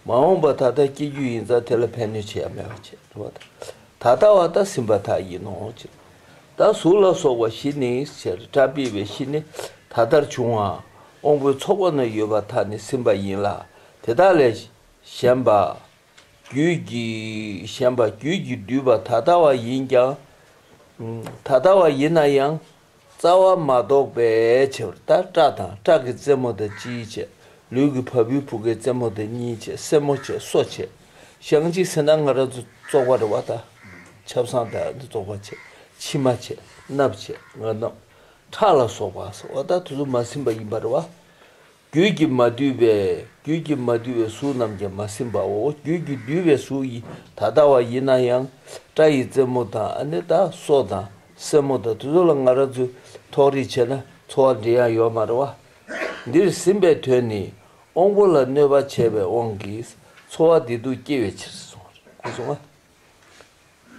མ་འོངས་པ་ད་ལྟ་སྐྱེ་རྒྱུ་ཡིན་ཙང་། དེ་ལ་ཕན་གནོད་བྱེད་ཡ་མེད་པ་བྱས། རེད་བ། ད་ལྟ་བ་ད་ཟིན་པ་དག་ཡིན་ནོ་ཟེར། ད་གཟུགས་ལ་སོགས་པ་བཞི་ནི་ཟེར། སྒྲ་པི་པའི་བཞི་ནི་ད་ལྟར་བྱུང་བ། དབང་པོའི་ཚོགས་པ་ན་ཡོད་པ་དག་ནི་ཟིན་པ་ཡིན་ལ། དེ་དག་ལས་གཞན་པ། རྒྱུད་ཀྱི། གཞན་པ་རྒྱུད་ཀྱིས་བསྡུས་པ་ད་ལྟ་བ་ཡིན་ཀྱང་། ད་ལྟ་བ་ཡིན་ན་ཡང་རྩ་བ་མ་རྟོགས་པའི་ཕྱིར། ད་སྐྲ་དང་། སྐྲ་གི་རྩེ་མོ་དང་གཅིག་བྱས། ལུས་ཀྱི་བ་སྤུའི་བུ་གའི་རྩེ་མོ་དང་གཉིས་བྱས། སེན་མོ་བྱས། སོ་བྱས། བཤང་གཅི་ཟེར་ན་ང་རང་ཚོ་བཙོག་པ་རེད་བ། ད་ཆབ་གསང་དང་འདི་བཙོག་པ་བྱས། མཆིལ་མ་བྱས། སྣབས་བྱས། ངར་སྣབས། ཁྲག་ལ་སོགས་པ་སོགས་པ་ད་དེ་ཚོ་མ་ཟིན་པ་ཡིན་པ་རེད་བ། རྒྱུད་ཀྱིས་མ་བསྡུས་པའི་རྒྱུད་ཀྱིས་མ་བསྡུས་པའི་གཟུགས་རྣམས་ཀྱང་མ་ཟིན་པའོ། རྒྱུད་ཀྱིས་བསྡུས་པའི་གཟུགས་ཡིན་ད་ལྟ་བ་ཡིན་ན་ཡང་སྐྲ་ཡི་རྩེ་མོ་དང་ཨ་ནི་ད་སོ་དང་སེན་མོ་དང་དེ་ཚོ་ལ་ང་རང་ཚོས་ཐོགས་རེག་བྱས་ན་ཚོར་བ་འདྲ་ཡང་ཡོད་མ་རེད་བ། འདིར་ཟིན་པའི་དོན་ནི་དབང་པོ་ལ་གནོད་པ་བྱས་པའི་དབང་གིས་ཚོར་བ་བདེ་སྡུག་སྐྱེ་བའི་ཕྱིར་གསུངས་པ་རེད། གོ་སོང་ང་།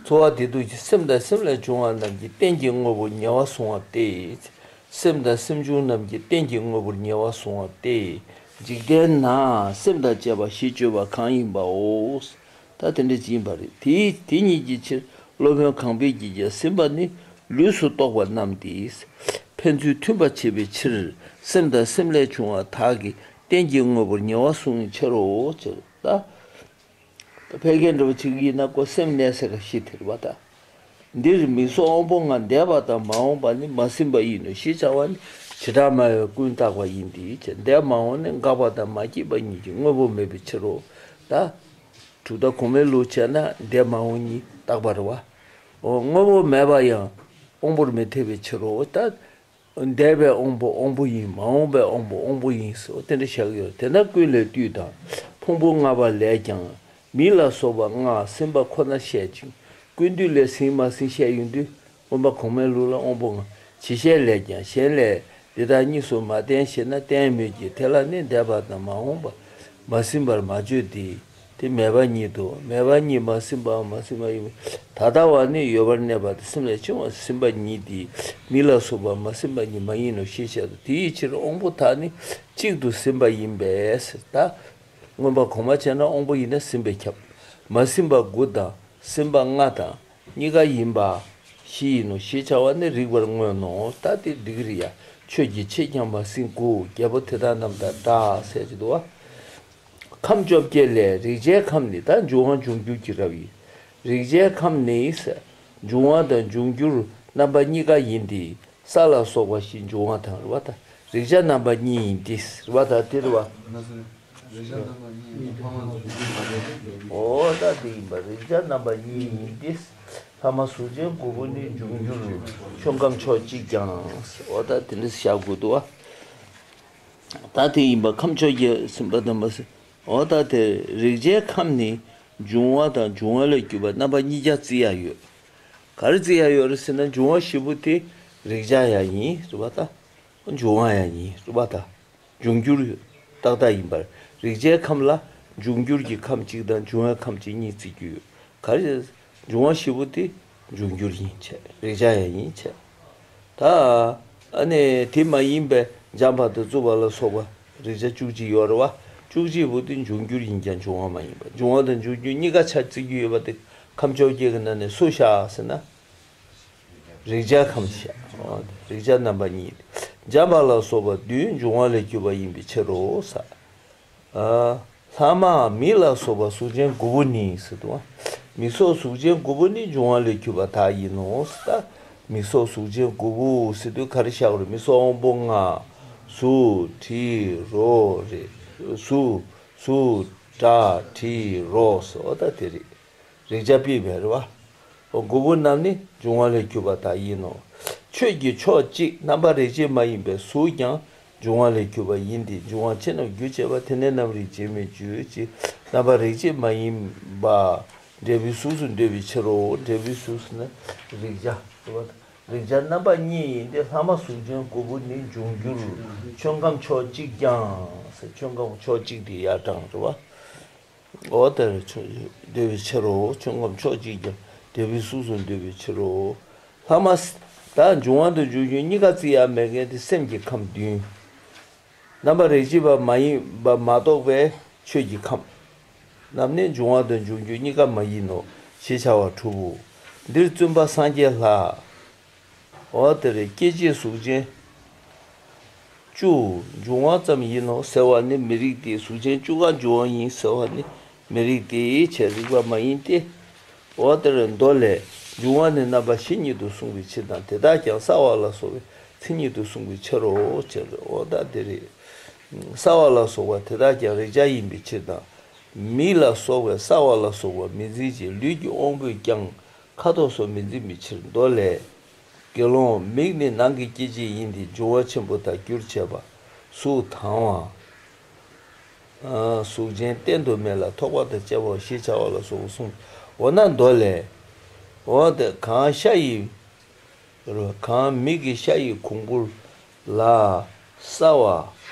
ཚོར་བ་བདེ་སྡུག་གི་སེམས་དང་སེམས་ལས་བྱུང་བ་རྣམས་ཀྱི་རྟེན་གྱི་དངོས་པོར་ཉེ་བར་བཟུང་བ་སྟེ། སེམས་དང་སེམས་བྱུང་རྣམས་ཀྱི་རྟེན་གྱི་དངོས་པོར་ཉེ་བར་བཟུང་བ་སྟེ། འཇིག་རྟེན་ན་སེམས་དང་བཅས་པ་ཞེས་བརྗོད་པ་གང་ཡིན་པའོ། ད་དེ་འདྲ་ཅིག་ཡིན་པ་རེད། དེ་དེ་ཉིད་ཀྱི་ཕྱིར་སློབ་དཔོན་གང་འཕེལ་གྱིས་ཀྱང་ཟིན་པ་ནི་ལུས་སུ་གཏོགས་པ་རྣམས་ཏེ། ཕན་ཚུན་མཐུན་པར་བྱེད་པའི་ཕྱིར་སེམས་དང་སེམས་ལས་བྱུང་བ་དག་གི་རྟེན་གྱི་དངོས་པོར་ཉེ་བར་བཟུང་བའི་ཕྱིར་རོ། ཅེས་ད། ཕལ་སྐད་འདྲ་བོ་ཅིག་ཡིན་ན་ཀོ་སེམས་གནས་ས་ག་ཤི་དེར་བ་དང་། འདིར་མིག་སོགས་དབང་པོ་ལྔ་འདས་པ་དང་མ་འོངས་པ་ནི་མ་ཟིན་པ་ཡིན་ནོ་ཞེས་བྱ་བ་ནི་བྱེ་བྲག་སྨྲ་བས་ཀུན་བརྟགས་པ་ཡིན་ཏེ། འདས་མ་འོངས་ནི་འགག་པ་དང་མ་སྐྱེས་པ་གཉིས་ཀྱི་དངོས་པོ་མེད་པའི་ཕྱིར་རོ། ད། གྲུབ་མཐའ་གོང་མའི་ལུགས་བྱས་ན་འདས་མ་འོངས་གཉིས་བརྟག་པ་རེད་བ། འོ་དངོས་པོ་མེད་པ་ཡང་དབང་པོར་མི་ཐེ་བའི་ཕྱིར་རོ། ད། འདས་པའི་དབང་པོ་དབང་པོ་ཡིན། མ་འོངས་པའི་དབང་པོ་དབང་པོ་ཡིན་ཟེར་བ་དེ་འདྲ་བཞག་ཡོད། དེ་ན་ཀུན་ལས་བཏུས་དང་ཕུང་པོ་ལྔ་པ་ལས་ཀྱང་མིག་ལ་སོགས་པ་ལྔ་ཟིན་པ་ཁོ་ན་བཤད་ཅིང་ཀུན་བཏུས་ལས་ཟིན་མ་ཟིན་བཤད་ཡོང་དུས་མངོན་པ་གོང་མའི་ལུགས་ལ་དབང་པོ་ལྔ་ཇི་བཤད་ལས་ཀྱང་གཞན་ལས་འདི་དག་གཉིས་སུ་མ་བསྟན་ཞེ་ན་བསྟན་མོད་ཀྱི་དེ་ལ་ནི་འདས་པ་དང་མ་འོངས་པ་མ་ཟིན་པར་མ་བརྗོད་དེ། དེ་མེད་པ་ཉིད་དོ། མེད་པ་ཉིད་མ་ཟིན་པའམ་མ་ཟིན་པ་ཡིན་པས་ད་ལྟ་བ་ནི་ཡོད་པར་གནས་པ་དེ་སེམས་ལས་བྱུང་བ་ཟིན་པ་ཉིད་དེ་མིག་ལ་སོགས་པ་མ་ཟིན་པ་ཉིད་མ་ཡིན་ནོ་ཞེས་བཤད་དོ། དེའི་ཕྱིར་དབང་པོ་དག་ནི་གཅིག་ཏུ་ཟིན་པ་ཡིན་པས་ཟེར། ད་མངོན་པ་གོང་མ་བྱས་ན་དབང་པོ་ཡིན་ན་ཟིན་པས་ཁྱབ། མ་ཟིན་པ་དགུ་དང་ཟིན་པ་ལྔ་དང་གཉིས་ཀ་ཡིན་པ་བཞི་ཡིན་ནོ་ཞེས་བྱ་བ་ནི་རིགས་པར་མངོན་ནོ། ད་དེ་འགྲིག་གི་རེད་ཡ། ཆོས་ཀྱི་ཕྱེད་ཀྱང་མ་ཟིན་དགུ། རྒྱལ་པོ་དེ་དག་རྣམས་དང་འདྲ་ཟེར་གྱི་འདུག་བ། ཁམས་བཅོ་བརྒྱད་ལས་རེག་བྱའི་ཁམས་ནི་ད་འབྱུང་བ་འབྱུང་འགྱུར་གྱི་རབ་ཡིན། རེག་བྱའི་ཁམས་ནི་འབྱུང་བ་དང་འབྱུང་འགྱུར་རྣམ་པ་གཉིས་ཀ་ཡིན་ཏེ། ས་ལ་སོགས་པ་བཞི་འབྱུང་བ་དང་རེད་བ་དང་རེག་བྱ་རྣམ་པ་གཉིས་ཡིན་ཏེ་རེད་བ་དང་དེ་རེད་བ། རེག་བྱ་རྣམ་པ་གཉིས་ཡིན་ཏེ་ལྷག་མ་འབྱུང་འགྱུར་མ་རེད་འབྱུང་འགྱུར། འོ་ད་དེ་ཡིན་པ་རེག་བྱ་རྣམ་པ་གཉིས་ཡིན་ཏེ། ལྷག་མ་གཟུགས་ཅན་དགུ་པོ་ནི་འབྱུང་འགྱུར་ཆོས་ཁམས་ཕྱོགས་གཅིག་ཀྱང་། འོ་ད་དེ་འདྲ་བཞག་དགོས་འདུག་བ། ད་དེ་ཡིན་པ་ཁམས་ཕྱོགས་ཀྱི་ཟིན་པ་དང་མ་ཟིན། འོ་ད་དེ་རེག་བྱའི་ཁམས་ནི་འབྱུང་བ་དང་འབྱུང་བ་ལས་གྱུར་པ་རྣམ་པ་གཉིས་ཀ་བརྩི་ཡ་ཡོད། ག་རེ་བརྩི་ཡ་ཡོད་རེད་ཟེར་ན་འབྱུང་བ་བཞི་པོ་དེ་རེག་བྱ་ཡང་ཡིན་རེད་བ་ད། འབྱུང་བ་ཡང་ཡིན་རེད་བ་ད། འབྱུང་འགྱུར་ཏག་ཏག་ཡིན་པར་རེག་བྱའི་ཁམས་ལ་འབྱུང་འགྱུར་གྱི་ཁམས་གཅིག་དང་འབྱུང་བའི་ཁམས་གཅིག་གཉིས་བརྩི་རྒྱུ་ཡོད། ག་རེ་ཟེར། འབྱུང་བ་བཞི་པོ་དེ་འབྱུང་འགྱུར་ཡིན་བྱས་རེག་བྱ་ཡང་ཡིན་བྱས། ད་ཨ་ནི་དེ་མ་ཡིན་པའི་འཇམ་དཔལ་དང་རྩུབ་པ་ལ་སོགས་པ་རེག་བྱ་བཅུ་གཅིག་ཡོད་རེད་བ། བཅུ་གཅིག་པོ་དེ་འབྱུང་འགྱུར་ཡིན་ཀྱང་འབྱུང་བ་མ་ཡིན་པ། འབྱུང་བ་དང་འབྱུང་འགྱུར་གཉིས་ཀ་ཆ་བརྩི་རྒྱུ་ཡོད་པ་དེ་ཁམས་བཅོ་བརྒྱད་ཀྱི་ནང་ནས་སུ་བཞག་ཟེར་ན། རེག་བྱ་ཁམས་བཞག་རེག་བྱ་རྣམ་པ་གཉིས། འཇམ་དཔལ་ལ་སོགས་པ་བདུན་འབྱུང་བ་ལས་གྱུར་པ་ཡིན་པའི་ཕྱིར་རོ། ལྷག་མ་མིག་ལ་སོགས་པ་གཟུགས་ཅན་དགུ་པོ་ནི་ཟེར་དུས། མིག་སོགས་གཟུགས་ཅན་དགུ་པོ་ནི་འབྱུང་བ་ལས་གྱུར་པ་དག་ཡིན་ནོ། མིག་སོགས་གཟུགས་ཅན་དགུ་པོ་ཟེར་དུས་ག་རེ་བཞག་རེད། མིག་སོགས་དབང་པོ་ལྔ། གཟུགས་དྲི་རོ་རེད། གཟུགས་གཟུགས་སྒྲ་དྲི་རོ་སོགས་ད་དེ་རེད། རེག་བྱ་ཕུད་པའི་རེད་བ། འོ་དགུ་པོ་རྣམས་ནི་འབྱུང་བ་ལས་གྱུར་པ་དག་ཡིན་ནོ། ཆོས་ཀྱི་ཕྱོགས་གཅིག་རྣམ་པ་རེག་བྱེད་མ་ཡིན་པའི་གཟུགས་ཀྱང་འབྱུང་བ་ལས་གྱུར་པ་ཡིན་ཏེ། འབྱུང་བ་ཕྱི་ནམ་རྒྱུ་བྱས་པ། དེ་ནས་ནམ་རིགས་རྗེས་མའི་རྒྱུ་ཅེས་རྣམ་པ་རེག་བྱེད་མ་ཡིན་པ་འབྲས་བུའི་གཟུགས་སུ་འདོད་པའི་ཕྱིར་རོ། འབྲས་བུའི་གཟུགས་ཟེར་ན་རེག་བྱ་རེད་བ། རེག་བྱ་རྣམ་པ་གཉིས་ཡིན་ཏེ། ལྷག་མ་གཟུགས་ཅན་དགུ་པོ་ནི་འབྱུང་འགྱུར་ཆོས་ཁམས་ཕྱོགས་གཅིག་ཀྱང་ཟེར། ཆོས་ཁམས་ཕྱོགས་གཅིག་དེ་ཡར་དྲངས་རེད་བ། འོ་དེར་འདོད་པའི་ཕྱིར་རོ། ཆོས་ཁམས་ཕྱོགས་གཅིག་ཀྱང་འབྲས་བུའི་གཟུགས་སུ་འདོད་པའི་ཕྱིར་རོ། ལྷག་མ་ད་འབྱུང་བ་དང་འབྱུང་འགྱུར་གཉིས་ཀ་བརྩི་ཡ་མེད་མཁན་དེ་སེམས་ཀྱི་ཁམས་བདུན། རྣམ་པ་རེག་བྱེད་པ་མ་ཡིན་པ་མ་གཏོགས་པའི་ཆོས་ཀྱི་ཁམས་རྣམས་ནི་འབྱུང་བ་དང་འབྱུང་འགྱུར་གཉིས་ཀ་མ་ཡིན་ནོ་ཞེས་བྱ་བ་གྲུབ་བོ། འདིར་བཙུན་པ་སངས་རྒྱས་ལྷ། འོ་དེར་སྐྱེ་མཆེད་གཟུགས་ཅན་བཅུ། འབྱུང་བ་ཙམ་ཡིན་ནོ་ཟེར་བ་ནི་མི་རིགས་ཏེ། གཟུགས་ཅན་བཅུ་ཀ་འབྱུང་བ་ཡིན་ཟེར་བ་ནི་མི་རིགས་ཏེ་བྱས་རིགས་པ་མ་ཡིན་ཏེ། འོ་དེར་མདོ་ལས། འབྱུང་བ་ནི་རྣམ་པ་བཞི་ཉིད་དུ་གསུངས་པའི་ཕྱིར་དང་། དེ་དག་ཀྱང་སྲ་བ་ལ་སོགས་པའི་མཚན་ཉིད་དུ་གསུངས་པའི་ཕྱིར་རོ། ཅེས། འོ་ད་དེ་རེད། སྲ་བ་ལ་སོགས་པ་དེ་དག་ཀྱང་རེག་བྱ་ཡིན་པའི་ཕྱིར་དང་། མིག་ལ་སོགས་པའི་སྲ་བ་ལ་སོགས་པ་མི་འཛིན་ཅིང་ལུས་ཀྱི་དབང་པོས་ཀྱང་ཁ་དོག་སོགས་མི་འཛིན་པའི་ཕྱིར། མདོ་ལས། དགེ་སློང་མིག་ནི་ནང་གི་སྐྱེ་མཆེད་ཡིན་ཏེ། འབྱུང་བ་ཆེན་པོ་དག་རྒྱུར་བྱས་པ། གཟུགས་དང་ གཟུགས་ཅན་བསྟན་དུ་མེད་ལ་ཐོགས་པ་དང་བཅས་པའོ་ཞེས་བྱ་བ་ལ་སོགས་པ་གསུངས། འོ་ན་མདོ་ལས། འོ་དེ་གང་ཤ་ཡི། གང་མིག་གི་ཤ་ཡི་གོང་བུར་ལ། སྲ་བ།